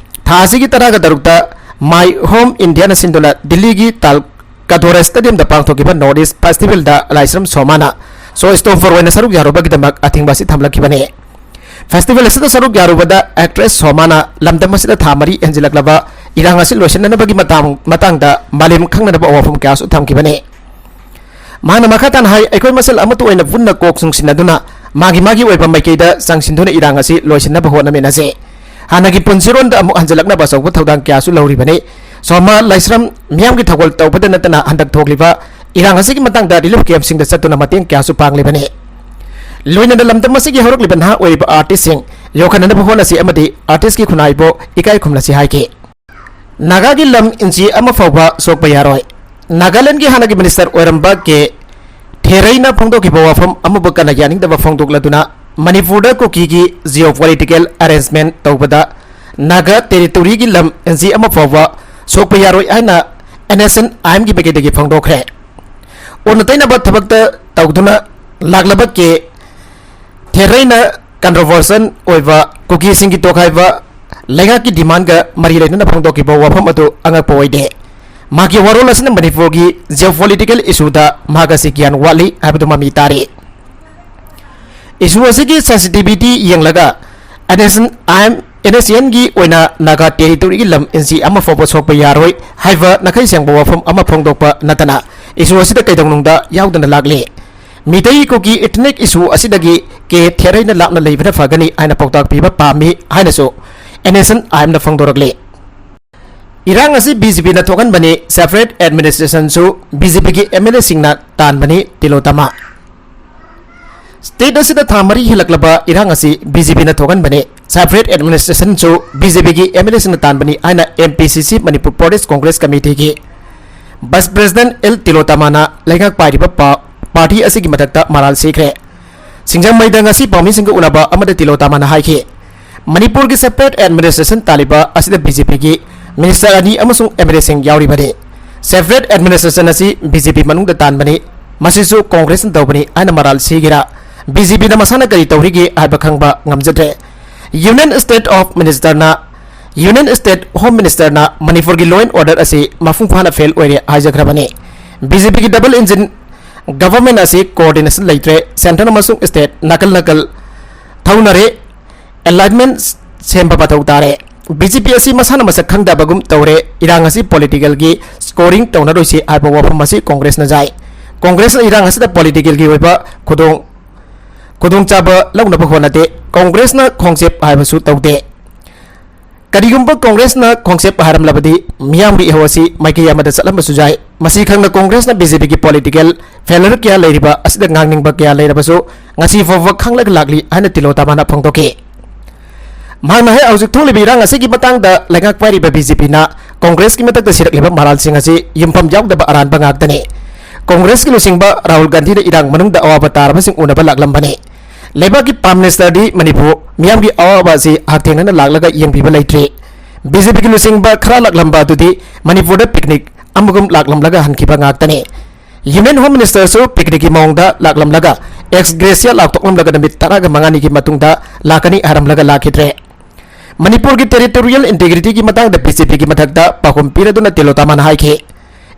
ꯊꯥ ꯑꯁꯤꯒꯤ ꯇꯔꯥꯒ ꯇꯔꯨꯛꯇ ꯃꯥꯏ ꯍꯣꯝ ꯏꯟꯗꯤꯌꯥꯅ ꯁꯤꯟꯗꯨꯅ ꯗꯤꯜꯂꯤꯒꯤ ꯇꯥꯜ ꯀꯗꯣꯔꯦ ꯁ꯭ꯇꯦꯗꯤꯌꯝꯗ ꯄꯥꯡꯊꯣꯛꯈꯤꯕ ꯅꯣꯔꯠ ꯏꯁ ꯐꯦꯁꯇꯤꯚꯦꯜꯗ ꯂꯥꯏꯁ꯭ꯔꯝ ꯁꯣꯃꯥꯅ ꯁꯣ ꯁ꯭ꯇꯣꯞꯄꯔ ꯑꯣꯏꯅ ꯁꯔꯨꯛ ꯌꯥꯔꯨꯕꯒꯤꯗꯃꯛ ꯑꯊꯤꯡꯕ ꯑꯁꯤ ꯊꯝꯂꯛꯈꯤꯕꯅꯤ꯫ ꯐꯦꯁꯇꯤꯚꯦꯜ ꯑꯁꯤꯗ ꯁꯔꯨꯛ ꯌꯥꯔꯨꯕꯗ ꯑꯦꯛꯇ꯭ꯔꯦꯁ ꯁꯣꯃꯥꯅ ꯂꯝꯗꯝ ꯑꯁꯤꯗ ꯊꯥ ꯃꯔꯤ ꯍꯦꯟꯖꯤꯜꯂꯛꯂꯕ ꯏꯔꯥꯡ ꯑꯁꯤ ꯂꯣꯏꯁꯤꯟꯅꯅꯕꯒꯤ ꯃꯇꯥꯡ-, ꯃꯇꯥꯡꯗ ꯃꯥꯂꯦꯝ ꯈꯪꯅꯅꯕ ꯋꯥꯐꯝ ꯀꯌꯥꯁꯨ ꯊꯝꯈꯤꯕꯅꯤ꯫ ꯃꯍꯥꯛꯅ ꯃꯈꯥ ꯇꯥꯅ ꯍꯥꯏ, ꯑꯩꯈꯣꯏ ꯃꯁꯦꯜ ꯑꯃꯠꯇ ꯑꯣꯏꯅ ꯄꯨꯟꯅ ꯀꯣꯛ ꯆꯨꯡꯁꯤꯟꯅꯗꯨꯅ ꯃꯥꯒꯤ ꯃꯥꯒꯤ ꯑꯣꯏꯕ ꯃꯥꯏꯀꯩꯗ ꯆꯪꯁꯤꯟꯗꯨꯅ ꯏꯔꯥꯡ ꯑꯁꯤ ꯂꯣꯏꯁꯤꯟꯅꯕ ꯍꯣꯠꯅꯃꯤꯟꯅꯁꯤ꯫ ꯍꯥꯟꯅꯒꯤ ꯄꯨꯟꯁꯤꯔꯣꯟꯗ ꯑꯃꯨꯛ ꯍꯟꯖꯤꯜꯂꯛꯅꯕ ꯑꯆꯧꯕ ꯊꯧꯗꯥꯡ ꯀꯌꯥꯁꯨ ꯂꯧꯔꯤꯕꯅꯤ꯫ ꯁꯣꯃꯥ ꯂꯥꯏꯁ꯭ꯔꯝ ꯃꯤꯌꯥꯝꯒꯤ ꯊꯧꯒꯜ ꯇꯧꯕꯗ ꯅꯠꯇꯅ ꯍꯟꯗꯛ ꯊꯣꯛꯂꯤꯕ ꯏꯔꯥꯡ ꯑꯁꯤꯒꯤ ꯃꯇꯥꯡꯗ ꯔꯤꯂꯤꯐ ꯀꯦꯝꯞꯁꯤꯡꯗ ꯆꯠꯇꯨꯅ ꯃꯇꯦꯡ ꯀꯌꯥꯁꯨ ꯄꯥꯡꯂꯤꯕꯅꯤ꯫ ꯂꯣꯏꯅꯅ ꯂꯝꯗꯝ ꯑꯁꯤꯒꯤ ꯍꯧꯔꯛꯂꯤꯕ ꯅꯍꯥ ꯑꯣꯏꯔꯤꯕ ꯑꯥꯔꯇꯤꯁꯁꯤꯡ ꯌꯣꯛꯈꯠꯅꯅꯕ ꯍꯣꯠꯅꯁꯤ ꯑꯃꯗꯤ ꯑꯥꯔꯇꯤꯁꯀꯤ ꯈꯨꯟꯅꯥꯏꯕꯨ ꯏꯀꯥꯏ ꯈꯨꯝꯅꯁꯤ ꯍꯥꯏꯈꯤ꯫ ꯅꯥꯒꯥꯒꯤ ꯂꯝ ꯏꯟꯆꯤ ꯑꯃ ꯐꯥꯎꯕ ꯁꯣꯛꯄ ꯌꯥꯔꯣꯏ꯫ ꯅꯥꯒꯥꯂꯦꯟꯒꯤ ꯍꯥꯟꯅꯒꯤ ꯃꯤꯅꯤꯁꯇꯔ ꯑꯣꯏꯔꯝꯕ ꯀꯦ ꯊꯦꯔꯩꯅ ꯐꯣꯡꯗꯣꯛꯈꯤꯕ ꯋꯥꯐꯝ ꯑꯃꯕꯨ ꯀꯟꯅ ꯌꯥꯅꯤꯡꯗꯕ ꯐꯣꯡꯗꯣꯛꯂꯗꯨꯅ ꯃꯅꯤꯄꯨꯔꯗ ꯀꯨꯀꯤꯒꯤ geopolitical arrangement ꯇꯧꯕꯗ ꯅꯥꯒꯥ ꯇꯦꯔꯤꯇꯣꯔꯤꯒꯤ ꯂꯝ ꯏꯟꯆꯤ ꯑꯃ ꯐꯥꯎꯕ ꯁꯣꯛꯄ ꯌꯥꯔꯣꯏ ꯍꯥꯏꯅ ꯑꯦꯟ ꯑꯦꯁ ꯑꯦꯟ ꯑꯥꯏ ꯑꯦꯝꯒꯤ ꯃꯥꯏꯀꯩꯗꯒꯤ ꯐꯣꯡꯗꯣꯛꯈ꯭ꯔꯦ꯫ ꯑꯣꯟꯅ ꯇꯩꯅꯕ ꯊꯕꯛꯇ ꯇꯧꯗꯨꯅ ꯂꯥꯛꯂꯕ ꯀꯦ ꯊꯦꯔꯩꯅ controversial ꯑꯣꯏꯕ ꯀꯨꯀꯤꯁꯤꯡꯒꯤ ꯇꯣꯈꯥꯏꯕ ꯂꯩꯉꯥꯛꯀꯤ ꯗꯤꯃꯥꯟꯒ ꯃꯔꯤ ꯂꯩꯅꯅ ꯐꯣꯡꯗꯣꯛꯈꯤꯕ ꯋꯥꯐꯝ ꯑꯗꯨ ꯑꯉꯛꯄ ꯑꯣꯏꯗꯦ꯫ ꯃꯍꯥꯛꯀꯤ ꯋꯥꯔꯣꯜ ꯑꯁꯤꯅ ꯃꯅꯤꯄꯨꯔꯒꯤ geopolitical issueꯗ ꯃꯍꯥꯛ ꯑꯁꯤ ꯒ꯭ꯌꯥꯟ ꯋꯥꯠꯂꯤ ꯍꯥꯏꯕꯗꯨ ꯃꯃꯤ ꯇꯥꯔꯤ꯫ Issue ꯑꯁꯤꯒꯤ sensitivity ꯌꯦꯡꯂꯒ N S N I M N S ꯑꯦꯟꯒꯤ ꯑꯣꯏꯅ ꯅꯥꯒꯥ ꯇꯦꯔꯤꯇꯣꯔꯤꯒꯤ ꯂꯝ ꯏꯟꯆꯤ ꯑꯃ ꯐꯥꯎꯕ ꯁꯣꯛꯄ ꯌꯥꯔꯣꯏ ꯍꯥꯏꯕ ꯅꯥꯈꯩ ꯁꯦꯡꯕ ꯋꯥꯐꯝ ꯑꯃ ꯐꯣꯡꯗꯣꯛꯄ ꯅꯠꯇꯅ ꯏꯁꯨ ꯑꯁꯤꯗ ꯀꯩꯗꯧꯅꯨꯡꯗ ꯌꯥꯎꯗꯅ ꯂꯥꯛꯂꯤ꯫ ꯃꯤꯇꯩ ꯀꯨꯀꯤ ꯏꯊꯅꯤꯛ ꯏꯁꯨ ꯑꯁꯤꯗꯒꯤ ꯀꯦ ꯊꯦꯔꯩꯅ ꯂꯥꯞꯅ ꯂꯩꯕꯅ ꯐꯒꯅꯤ ꯍꯥꯏꯅ ꯄꯥꯎꯇꯥꯛ ꯄꯤꯕ ꯄꯥꯝꯃꯤ ꯍꯥꯏꯅꯁꯨ ꯑꯦꯟ ꯑꯦꯁ ꯑꯦꯟ ꯑꯥꯏ ꯑꯦꯝꯅ ꯐꯣꯡꯗꯣꯔꯛꯂꯤ꯫ ꯏꯔꯥꯡ ꯑꯁꯤ ꯕꯤ ꯖꯦ ꯄꯤꯅ ꯊꯣꯛꯍꯟꯕꯅꯤ, separate administrationꯁꯨ ꯕꯤ ꯖꯦ ꯄꯤꯒꯤ ꯑꯦꯝ ꯑꯦꯜ ꯑꯦꯁꯤꯡꯅ ꯇꯥꯟꯕꯅꯤ, ꯇꯤꯂꯣꯇꯃꯥ꯫ ꯁ꯭ꯇꯦꯠ ꯑꯁꯤꯗ ꯊꯥ ꯃꯔꯤ ꯍꯦꯜꯂꯛꯂꯕ ꯏꯔꯥꯡ ꯑꯁꯤ ꯕꯤ ꯖꯦ ꯄꯤꯅ ꯊꯣꯛꯍꯟꯕꯅꯤ, separate administrationꯁꯨ ꯕꯤ ꯖꯦ ꯄꯤꯒꯤ ꯑꯦꯝ ꯑꯦꯜ ꯑꯦꯁꯤꯡꯅ ꯇꯥꯟꯕꯅꯤ ꯍꯥꯏꯅ M P C C, Manipur Pradesh Congress ꯀꯃꯤꯇꯤꯒꯤ ꯚꯥꯏꯁ ꯄ꯭ꯔꯦꯁꯤꯗꯦꯟꯠ ꯑꯦꯜ ꯇꯤꯂꯣꯇꯃꯥꯅ ꯂꯩꯉꯥꯛ ꯄꯥꯏꯔꯤꯕ ꯄꯥ-, ꯄꯥꯔꯇꯤ ꯑꯁꯤꯒꯤ ꯃꯊꯛꯇ ꯃꯔꯥꯜ ꯁꯤꯈ꯭ꯔꯦ꯫ ꯁꯤꯡꯖꯃꯩꯗ ꯉꯁꯤ ꯄꯥꯎꯃꯤꯁꯤꯡꯒ ꯎꯅꯕ ꯑꯃꯗ ꯇꯤꯂꯣꯇꯃꯥꯅ ꯍꯥꯏꯈꯤ, ꯃꯅꯤꯄꯨꯔꯒꯤ separate administration ꯇꯥꯜꯂꯤꯕ ꯑꯁꯤꯗ ꯕꯤ ꯖꯦ ꯄꯤꯒꯤ ꯃꯤꯅꯤꯁꯇꯔ ꯑꯅꯤ ꯑꯃꯁꯨꯡ ꯑꯦꯝ ꯑꯦꯜ ꯑꯦꯁꯤꯡ ꯌꯥꯎꯔꯤꯕꯅꯤ꯫ Separate administration ꯑꯁꯤ ꯕꯤ ꯖꯦ ꯄꯤ ꯃꯅꯨꯡꯗ ꯇꯥꯟꯕꯅꯤ, ꯃꯁꯤꯁꯨ ꯀꯣꯡꯒ꯭ꯔꯦꯁꯅ ꯇꯧꯕꯅꯤ ꯍꯥꯏꯅ ꯃꯔꯥꯜ ꯁꯤꯈꯤꯔꯥ, ꯕꯤ ꯖꯦ ꯄꯤꯅ ꯃꯁꯥꯅ ꯀꯔꯤ ꯇꯧꯔꯤꯒꯦ ꯍꯥꯏꯕ ꯈꯪꯕ ꯉꯝꯖꯗ꯭ꯔꯦ꯫ Union State of Ministerꯅ, Union State Home Ministerꯅ ꯃꯅꯤꯄꯨꯔꯒꯤ law and order ꯑꯁꯤ ꯃꯄꯨꯡ ꯐꯥꯅ fail ꯑꯣꯏꯔꯦ ꯍꯥꯏꯖꯈ꯭ꯔꯕꯅꯤ꯫ ꯕꯤ ꯖꯦ ꯄꯤꯒꯤ double engine government ꯑꯁꯤ coordination ꯂꯩꯇ꯭ꯔꯦ, centre ꯑꯃꯁꯨꯡ state ꯅꯥꯀꯜ ꯅꯥꯀꯜ ꯊꯧꯅꯔꯦ, alignment ꯁꯦꯝꯕ ꯃꯊꯧ ꯇꯥꯔꯦ꯫ ꯕꯤ ꯖꯦ ꯄꯤ ꯑꯁꯤ ꯃꯁꯥꯅ ꯃꯁꯛ ꯈꯪꯗꯕꯒꯨꯝ ꯇꯧꯔꯦ꯫ ꯏꯔꯥꯡ ꯑꯁꯤ politicalꯒꯤ scoring ꯇꯧꯅꯔꯣꯏꯁꯤ ꯍꯥꯏꯕ ꯋꯥꯐꯝ ꯑꯁꯤ ꯀꯣꯡꯒ꯭ꯔꯦꯁꯅ ꯌꯥꯏ꯫ ꯀꯣꯡꯒ꯭ꯔꯦꯁꯅ ꯏꯔꯥꯡ ꯑꯁꯤꯗ politicalꯒꯤ ꯑꯣꯏꯕ ꯈꯨꯗꯣꯡ, ꯈꯨꯗꯣꯡꯆꯥꯕ ꯂꯧꯅꯕ ꯍꯣꯠꯅꯗꯦ꯫ ꯀꯣꯡꯒ꯭ꯔꯦꯁꯅ ꯈꯣꯡꯆꯦꯞ ꯍꯥꯏꯕꯁꯨ ꯇꯧꯗꯦ꯫ ꯀꯔꯤꯒꯨꯝꯕ ꯀꯣꯡꯒ꯭ꯔꯦꯁꯅ ꯈꯣꯡꯆꯦꯞ ꯍꯥꯏꯔꯝꯂꯕꯗꯤ ꯃꯤꯌꯥꯝꯒꯤ ꯏꯍꯧ ꯑꯁꯤ ꯃꯥꯏꯀꯩ ꯑꯃꯗ ꯆꯠꯂꯝꯕꯁꯨ ꯌꯥꯏ꯫ ꯃꯁꯤ ꯈꯪꯅ ꯀꯣꯡꯒ꯭ꯔꯦꯁꯅ ꯕꯤ ꯖꯦ ꯄꯤꯒꯤ political failure ꯀꯌꯥ ꯂꯩꯔꯤꯕ ꯑꯁꯤꯗ ꯉꯥꯡꯅꯤꯡꯕ ꯀꯌꯥ ꯂꯩꯔꯕꯁꯨ ꯉꯁꯤ ꯐꯥꯎꯕ ꯈꯪꯂꯒ ꯂꯥꯛꯂꯤ ꯍꯥꯏꯅ ꯇꯤꯂꯣꯇꯃꯥꯅ ꯐꯣꯡꯗꯣꯛꯈꯤ꯫ ꯃꯍꯥꯛꯅ ꯍꯥꯏ, ꯍꯧꯖꯤꯛ ꯊꯣꯛꯂꯤꯕ ꯏꯔꯥꯡ ꯑꯁꯤꯒꯤ ꯃꯇꯥꯡꯗ ꯂꯩꯉꯥꯛ ꯄꯥꯏꯔꯤꯕ ꯕꯤ ꯖꯦ ꯄꯤꯅ ꯀꯣꯡꯒ꯭ꯔꯦꯁꯀꯤ ꯃꯊꯛꯇ ꯁꯤꯔꯛꯂꯤꯕ ꯃꯔꯥꯜꯁꯤꯡ ꯑꯁꯤ ꯌꯨꯝꯐꯝ ꯌꯥꯎꯗꯕ ꯑꯔꯥꯟꯕ ꯉꯥꯛꯇꯅꯤ꯫ ꯀꯣꯡꯒ꯭ꯔꯦꯁꯀꯤ ꯂꯨꯆꯤꯡꯕ ꯔꯥꯍꯨꯜ ꯒꯥꯟꯙꯤꯅ ꯏꯔꯥꯡ ꯃꯅꯨꯡꯗ ꯑꯋꯥꯕ ꯇꯥꯔꯕꯁꯤꯡ ꯎꯅꯕ ꯂꯥꯛꯂꯝꯕꯅꯤ꯫ ꯂꯩꯕꯥꯛꯀꯤ Prime Ministerꯗꯤ ꯃꯅꯤꯄꯨꯔ ꯃꯤꯌꯥꯝꯒꯤ ꯑꯋꯥꯕ ꯑꯁꯤ ꯍꯛꯊꯦꯡꯅꯅ ꯂꯥꯛꯂꯒ ꯌꯦꯡꯕꯤꯕ ꯂꯩꯇ꯭ꯔꯤ꯫ ꯕꯤ ꯖꯦ ꯄꯤꯒꯤ ꯂꯨꯆꯤꯡꯕ ꯈꯔ ꯂꯥꯛꯂꯝꯕ ꯑꯗꯨꯗꯤ ꯃꯅꯤꯄꯨꯔꯗ picnic ꯑꯃꯒꯨꯝ ꯂꯥꯛꯂꯝꯂꯒ ꯍꯟꯈꯤꯕ ꯉꯥꯛꯇꯅꯤ꯫ Union Home Ministerꯁꯨ picnicꯀꯤ ꯃꯑꯣꯡꯗ ꯂꯥꯛꯂꯝꯂꯒ ex gratia ꯂꯥꯎꯊꯣꯛꯂꯝꯂꯒ ꯅꯨꯃꯤꯠ ꯇꯔꯥꯒ ꯃꯉꯥꯅꯤꯒꯤ ꯃꯇꯨꯡꯗ ꯂꯥꯛꯀꯅꯤ ꯍꯥꯏꯔꯝꯂꯒ ꯂꯥꯛꯈꯤꯗ꯭ꯔꯦ꯫ ꯃꯅꯤꯄꯨꯔꯒꯤ territorial integrityꯒꯤ ꯃꯇꯥꯡꯗ ꯕꯤ ꯖꯦ ꯄꯤꯒꯤ ꯃꯊꯛꯇ ꯄꯥꯎꯈꯨꯝ ꯄꯤꯔꯗꯨꯅ ꯇꯤꯂꯣꯇꯃꯥꯅ ꯍꯥꯏꯈꯤ,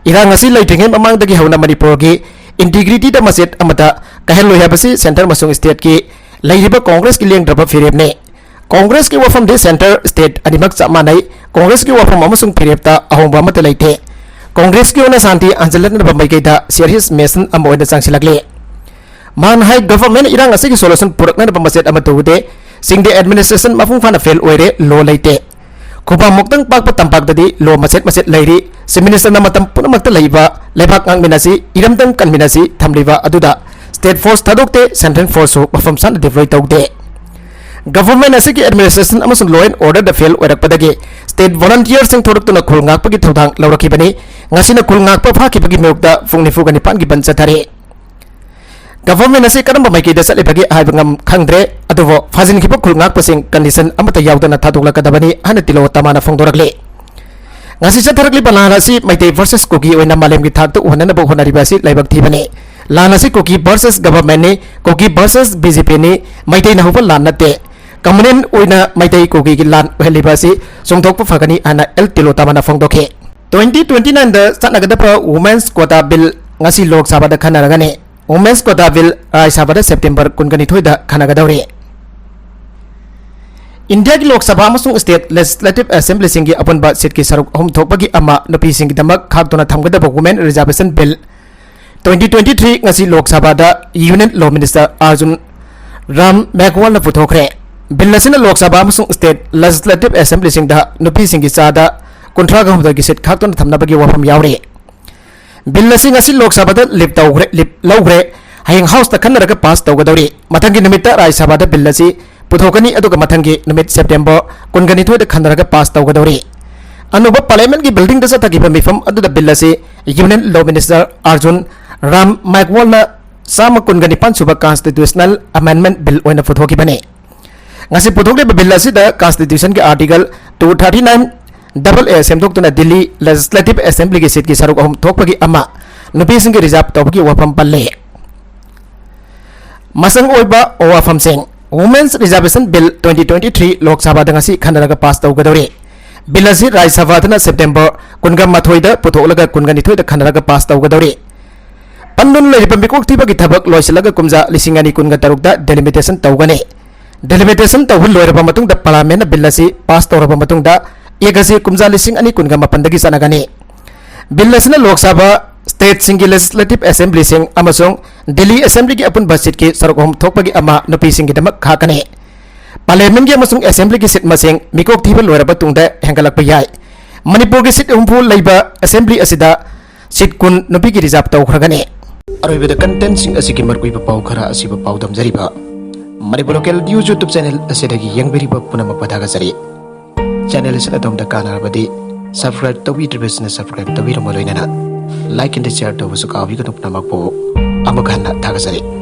ꯏꯔꯥꯡ ꯑꯁꯤ ꯂꯩꯇ꯭ꯔꯤꯉꯩ ꯃꯃꯥꯡꯗꯒꯤ ꯍꯧꯅ ꯃꯅꯤꯄꯨꯔꯒꯤ integrityꯗ ꯃꯆꯦꯠ ꯑꯃꯠꯇ ꯀꯥꯏꯍꯜꯂꯣꯏ ꯍꯥꯏꯕꯁꯤ centre ꯑꯃꯁꯨꯡ stateꯀꯤ ꯂꯩꯔꯤꯕ ꯀꯣꯡꯒ꯭ꯔꯦꯁꯀꯤ ꯂꯦꯡꯗ꯭ꯔꯕ ꯐꯤꯔꯦꯞꯅꯤ꯫ ꯀꯣꯡꯒ꯭ꯔꯦꯁꯀꯤ ꯋꯥꯐꯝꯗꯤ centre state ꯑꯅꯤꯃꯛ ꯆꯞ ꯃꯥꯟꯅꯩ꯫ ꯀꯣꯡꯒ꯭ꯔꯦꯁꯀꯤ ꯋꯥꯐꯝ ꯑꯃꯁꯨꯡ ꯐꯤꯔꯦꯞꯇ ꯑꯍꯣꯡꯕ ꯑꯃꯠꯇ ꯂꯩꯇꯦ꯫ ꯀꯣꯡꯒ꯭ꯔꯦꯁꯀꯤ ꯑꯣꯏꯅ ꯁꯥꯟꯇꯤ ꯍꯟꯖꯤꯜꯍꯟꯅꯕ ꯃꯥꯏꯀꯩꯗ serious mission ꯑꯃ ꯑꯣꯏꯅ ꯆꯪꯁꯤꯜꯂꯛꯂꯤ꯫ ꯃꯍꯥꯛꯅ ꯍꯥꯏ, government ꯏꯔꯥꯡ ꯑꯁꯤꯒꯤ solution ꯄꯨꯔꯛꯅꯅꯕ ꯃꯆꯦꯠ ꯑꯃꯠꯇ ꯎꯗꯦ꯫ ꯆꯤꯡꯗ administration ꯃꯄꯨꯡ ꯐꯥꯅ fail ꯑꯣꯏꯔꯦ, law ꯂꯩꯇꯦ꯫ ꯈꯨꯕꯥꯃꯨꯛꯇꯪ ꯄꯥꯛꯄ ꯇꯝꯄꯥꯛꯇꯗꯤ law ꯃꯆꯦꯠ ꯃꯆꯦꯠ ꯂꯩꯔꯤ꯫ Chief Minister ꯅ ꯃꯇꯝ ꯄꯨꯝꯅꯃꯛꯇ ꯂꯩꯕ ꯂꯩꯕꯥꯛ ꯉꯥꯛꯃꯤꯟꯅꯁꯤ, ꯏꯔꯝꯗꯝ ꯀꯟꯃꯤꯟꯅꯁꯤ ꯊꯝꯂꯤꯕ ꯑꯗꯨꯗ state force ꯊꯥꯗꯣꯛꯇꯦ, central force ꯁꯨ ꯃꯐꯝ ꯆꯥꯅ deploy ꯇꯧꯗꯦ꯫ Government ꯑꯁꯤꯒꯤ administration ꯑꯃꯁꯨꯡ law and order the fail ꯑꯣꯏꯔꯛꯄꯗꯒꯤ state volunteer ꯁꯤꯡ ꯊꯣꯔꯛꯇꯨꯅ ꯈꯨꯜ ꯉꯥꯛꯄꯒꯤ ꯊꯧꯗꯥꯡ ꯂꯧꯔꯛꯈꯤꯕꯅꯤ꯫ ꯉꯁꯤꯅ ꯈꯨꯜ ꯉꯥꯛꯄ ꯐꯥꯈꯤꯕꯒꯤ ꯃꯥꯌꯣꯛꯇ ꯄꯨꯡ ꯅꯤꯐꯨꯒ ꯅꯤꯄꯥꯟꯒꯤ ꯕꯟ ꯆꯠꯊꯔꯤ꯫ Government ꯑꯁꯤ ꯀꯔꯝꯕ ꯃꯥꯏꯀꯩꯗ ꯆꯠꯂꯤꯕꯒꯦ ꯍꯥꯏꯕ ꯉꯝ-, ꯈꯪꯗ꯭ꯔꯦ, ꯑꯗꯨꯕꯨ ꯐꯥꯖꯤꯟꯈꯤꯕ ꯈꯨꯜ ꯉꯥꯛꯄꯁꯤꯡ condition ꯑꯃꯠꯇ ꯌꯥꯎꯗꯅ ꯊꯥꯗꯣꯛꯂꯛꯀꯗꯕꯅꯤ ꯍꯥꯏꯅ ꯇꯤꯂꯣ ꯇꯃꯥꯅ ꯐꯣꯡꯗꯣꯔꯛꯂꯤ꯫ ꯉꯁꯤ ꯆꯠꯊꯔꯛꯂꯤꯕ ꯂꯥꯟ ꯑꯁꯤ ꯃꯩꯇꯩ versus ꯀꯨꯀꯤ ꯑꯣꯏꯅ ꯃꯥꯂꯦꯝꯒꯤ ꯊꯥꯛꯇ ꯎꯍꯟꯅꯅꯕ ꯍꯣꯠꯅꯔꯤꯕ ꯑꯁꯤ ꯂꯥꯏꯕꯛ ꯊꯤꯕꯅꯤ꯫ ꯂꯥꯟ ꯑꯁꯤ ꯀꯨꯀꯤ versus government ꯅꯤ, ꯀꯨꯀꯤ versus B J P ꯅꯤ, ꯃꯩꯇꯩꯅ ꯍꯧꯕ ꯂꯥꯟ ꯅꯠꯇꯦ꯫ Communal ꯑꯣꯏꯅ ꯃꯩꯇꯩ ꯀꯨꯀꯤꯒꯤ ꯂꯥꯟ ꯑꯣꯏꯍꯜꯂꯤꯕ ꯑꯁꯤ ꯆꯣꯡꯊꯣꯛꯄ ꯐꯒꯅꯤ ꯍꯥꯏꯅ ꯑꯦꯜ ꯇꯤꯂꯣ ꯇꯃꯥꯅ ꯐꯣꯡꯗꯣꯛꯈꯤ꯫ Twenty twenty nine ꯗ ꯆꯠꯅꯒꯗꯕ Women's Quota Bill ꯉꯁꯤ ꯂꯣꯛ ꯁꯚꯥꯗ ꯈꯟꯅꯔꯒꯅꯤ꯫ Women's Quota Bill ꯔꯥꯖ꯭ꯌ ꯁꯚꯥꯗ September ꯀꯨꯟꯒ ꯅꯤꯊꯣꯏꯗ ꯈꯟꯅꯒꯗꯧꯔꯤ꯫ ꯏꯟꯗꯤꯌꯥꯒꯤ ꯂꯣꯛ ꯁꯚꯥ ꯑꯃꯁꯨꯡ state legislative assembly ꯁꯤꯡꯒꯤ ꯑꯄꯨꯟꯕ seat ꯀꯤ ꯁꯔꯨꯛ ꯑꯍꯨꯝ ꯊꯣꯛꯄꯒꯤ ꯑꯃ ꯅꯨꯄꯤꯁꯤꯡꯒꯤꯗꯃꯛ ꯈꯥꯛꯇꯨꯅ ꯊꯝꯒꯗꯕ Women Reservation Bill twenty twenty three ꯉꯁꯤ ꯂꯣꯛ ꯁꯚꯥꯗ Union Law Minister Arjun Ram ꯃꯦꯘꯋꯥꯜꯅ ꯄꯨꯊꯣꯛꯈ꯭ꯔꯦ꯫ Bill ꯑꯁꯤꯅ ꯂꯣꯛ ꯁꯚꯥ ꯑꯃꯁꯨꯡ state legislative assembly ꯁꯤꯡꯗ ꯅꯨꯄꯤꯁꯤꯡꯒꯤ ꯆꯥꯗ ꯀꯨꯟꯊ꯭ꯔꯥꯒ ꯍꯨꯝꯗꯣꯏꯒꯤ seat ꯈꯥꯛꯇꯨꯅ ꯊꯝꯅꯕꯒꯤ ꯋꯥꯐꯝ ꯌꯥꯎꯔꯤ꯫ Bill ꯑꯁꯤ ꯉꯁꯤ ꯂꯣꯛ ꯁꯚꯥꯗ ꯂꯤꯞ ꯇꯧꯈ꯭ꯔꯦ, ꯂꯤꯞ ꯂꯧꯈ꯭ꯔꯦ꯫ ꯍꯌꯦꯡ House ꯇ ꯈꯟꯅꯔꯒ pass ꯇꯧꯒꯗꯧꯔꯤ꯫ ꯃꯊꯪꯒꯤ ꯅꯨꯃꯤꯠꯇ ꯔꯥꯖ꯭ꯌ ꯁꯚꯥꯗ Bill ꯑꯁꯤ ꯄꯨꯊꯣꯛꯀꯅꯤ, ꯑꯗꯨꯒ ꯃꯊꯪꯒꯤ ꯅꯨꯃꯤꯠ September ꯀꯨꯟꯒ ꯅꯤꯊꯣꯏꯗ ꯈꯟꯅꯔꯒ pass ꯇꯧꯒꯗꯧꯔꯤ꯫ ꯑꯅꯧꯕ Parliament ꯀꯤ building ꯗ ꯆꯠꯊꯈꯤꯕ ꯃꯤꯐꯝ ꯑꯗꯨꯗ Bill ꯑꯁꯤ Union Law Minister Arjun Ram ꯃꯦꯘꯋꯥꯜꯅ ꯆꯥꯝꯃ ꯀꯨꯟꯒ ꯅꯤꯄꯥꯟ ꯁꯨꯕ Constitutional Amendment Bill ꯑꯣꯏꯅ ꯄꯨꯊꯣꯛꯈꯤꯕꯅꯤ꯫ ꯉꯁꯤ ꯄꯨꯊꯣꯛꯂꯤꯕ Bill ꯑꯁꯤꯗ Constitution ꯒꯤ Article two thirty nine double A ꯁꯦꯝꯗꯣꯛꯇꯨꯅ Delhi Legislative Assembly ꯒꯤ seat ꯀꯤ ꯁꯔꯨꯛ ꯑꯍꯨꯝ ꯊꯣꯛꯄꯒꯤ ꯑꯃ ꯅꯨꯄꯤꯁꯤꯡꯒꯤ reserve ꯇꯧꯕꯒꯤ ꯋꯥꯐꯝ ꯄꯜꯂꯦ꯫ ꯃꯆꯪ ꯑꯣꯏꯕ ꯋꯥꯐꯝꯁꯤꯡ꯫ Women's Reservation Bill twenty twenty three ꯂꯣꯛ ꯁꯚꯥꯗ ꯉꯁꯤ ꯈꯟꯅꯔꯒ pass ꯇꯧꯒꯗꯧꯔꯤ꯫ Bill ꯑꯁꯤ ꯔꯥꯖ꯭ꯌ ꯁꯚꯥꯗꯅ September ꯀꯨꯟꯒ ꯃꯥꯊꯣꯏꯗ ꯄꯨꯊꯣꯛꯂꯒ ꯀꯨꯟꯒ ꯅꯤꯊꯣꯏꯗ ꯈꯟꯅꯔꯒ pass ꯇꯧꯒꯗꯧꯔꯤ꯫ ꯄꯟꯗꯨꯅ ꯂꯩꯔꯤꯕ ꯃꯤꯀꯣꯛ ꯊꯤꯕꯒꯤ ꯊꯕꯛ ꯂꯣꯏꯁꯤꯜꯂꯒ ꯀꯨꯝꯖꯥ ꯂꯤꯁꯤꯡ ꯑꯅꯤ ꯀꯨꯟꯒ ꯇꯔꯨꯛꯇ delimitation ꯇꯧꯒꯅꯤ꯫ Delimitation ꯇꯧꯕ ꯂꯣꯏꯔꯕ ꯃꯇꯨꯡꯗ Parliament ꯅ bill ꯑꯁꯤ pass ꯇꯧꯔꯕ ꯃꯇꯨꯡꯗ Act ꯑꯁꯤ ꯀꯨꯝꯖꯥ ꯂꯤꯁꯤꯡ ꯑꯅꯤ ꯀꯨꯟꯒ ꯃꯥꯄꯟꯗꯒꯤ ꯆꯠꯅꯒꯅꯤ꯫ Bill ꯑꯁꯤꯅ Lok Sabha, state ꯁꯤꯡꯒꯤ legislative assembly ꯁꯤꯡ ꯑꯃꯁꯨꯡ Delhi Assembly ꯒꯤ ꯑꯄꯨꯟꯕ seat ꯀꯤ ꯁꯔꯨꯛ ꯑꯍꯨꯝ ꯊꯣꯛꯄꯒꯤ ꯑꯃ ꯅꯨꯄꯤꯁꯤꯡꯒꯤꯗꯃꯛ ꯈꯥꯛꯀꯅꯤ꯫ Parliament ꯒꯤ ꯑꯃꯁꯨꯡ Assembly ꯒꯤ seat ꯃꯁꯤꯡ ꯃꯤꯀꯣꯛ ꯊꯤꯕ ꯂꯣꯏꯔꯕ ꯇꯨꯡꯗ ꯍꯦꯟꯒꯠꯂꯛꯄ ꯌꯥꯏ꯫ ꯃꯅꯤꯄꯨꯔꯒꯤ seat ꯍꯨꯝꯐꯨ ꯂꯩꯕ Assembly ꯑꯁꯤꯗ seat ꯀꯨꯟ ꯅꯨꯄꯤꯒꯤ reserve ꯇꯧꯈ꯭ꯔꯒꯅꯤ꯫ ꯑꯔꯣꯏꯕꯗ content ꯁꯤꯡ ꯑꯁꯤꯒꯤ ꯃꯔꯨꯑꯣꯏꯕ ꯄꯥꯎ ꯈꯔ ꯑꯁꯤꯕꯨ ꯄꯥꯎꯗꯝꯖꯔꯤꯕ Manipur Local News YouTube channel ꯑꯁꯤꯗꯒꯤ ꯌꯦꯡꯕꯤꯔꯤꯕ ꯄꯨꯝꯅꯃꯛꯄꯨ ꯊꯥꯒꯠꯆꯔꯤ꯫ Channel ꯑꯁꯤꯅ ꯑꯗꯣꯝꯗ ꯀꯥꯟꯅꯔꯕꯗꯤ subscribe ꯇꯧꯕꯤꯗ꯭ꯔꯤꯕꯁꯤꯡꯅ subscribe ꯇꯧꯕꯤꯔꯝꯕ ꯂꯣꯏꯅꯅ like and share ꯇꯧꯕꯁꯨ ꯀꯥꯎꯕꯤꯒꯅꯨ꯫ ꯄꯨꯝꯅꯃꯛꯄꯨ ꯑꯃꯨꯛ ꯍꯟꯅ ꯊꯥꯒꯠꯆꯔꯤ꯫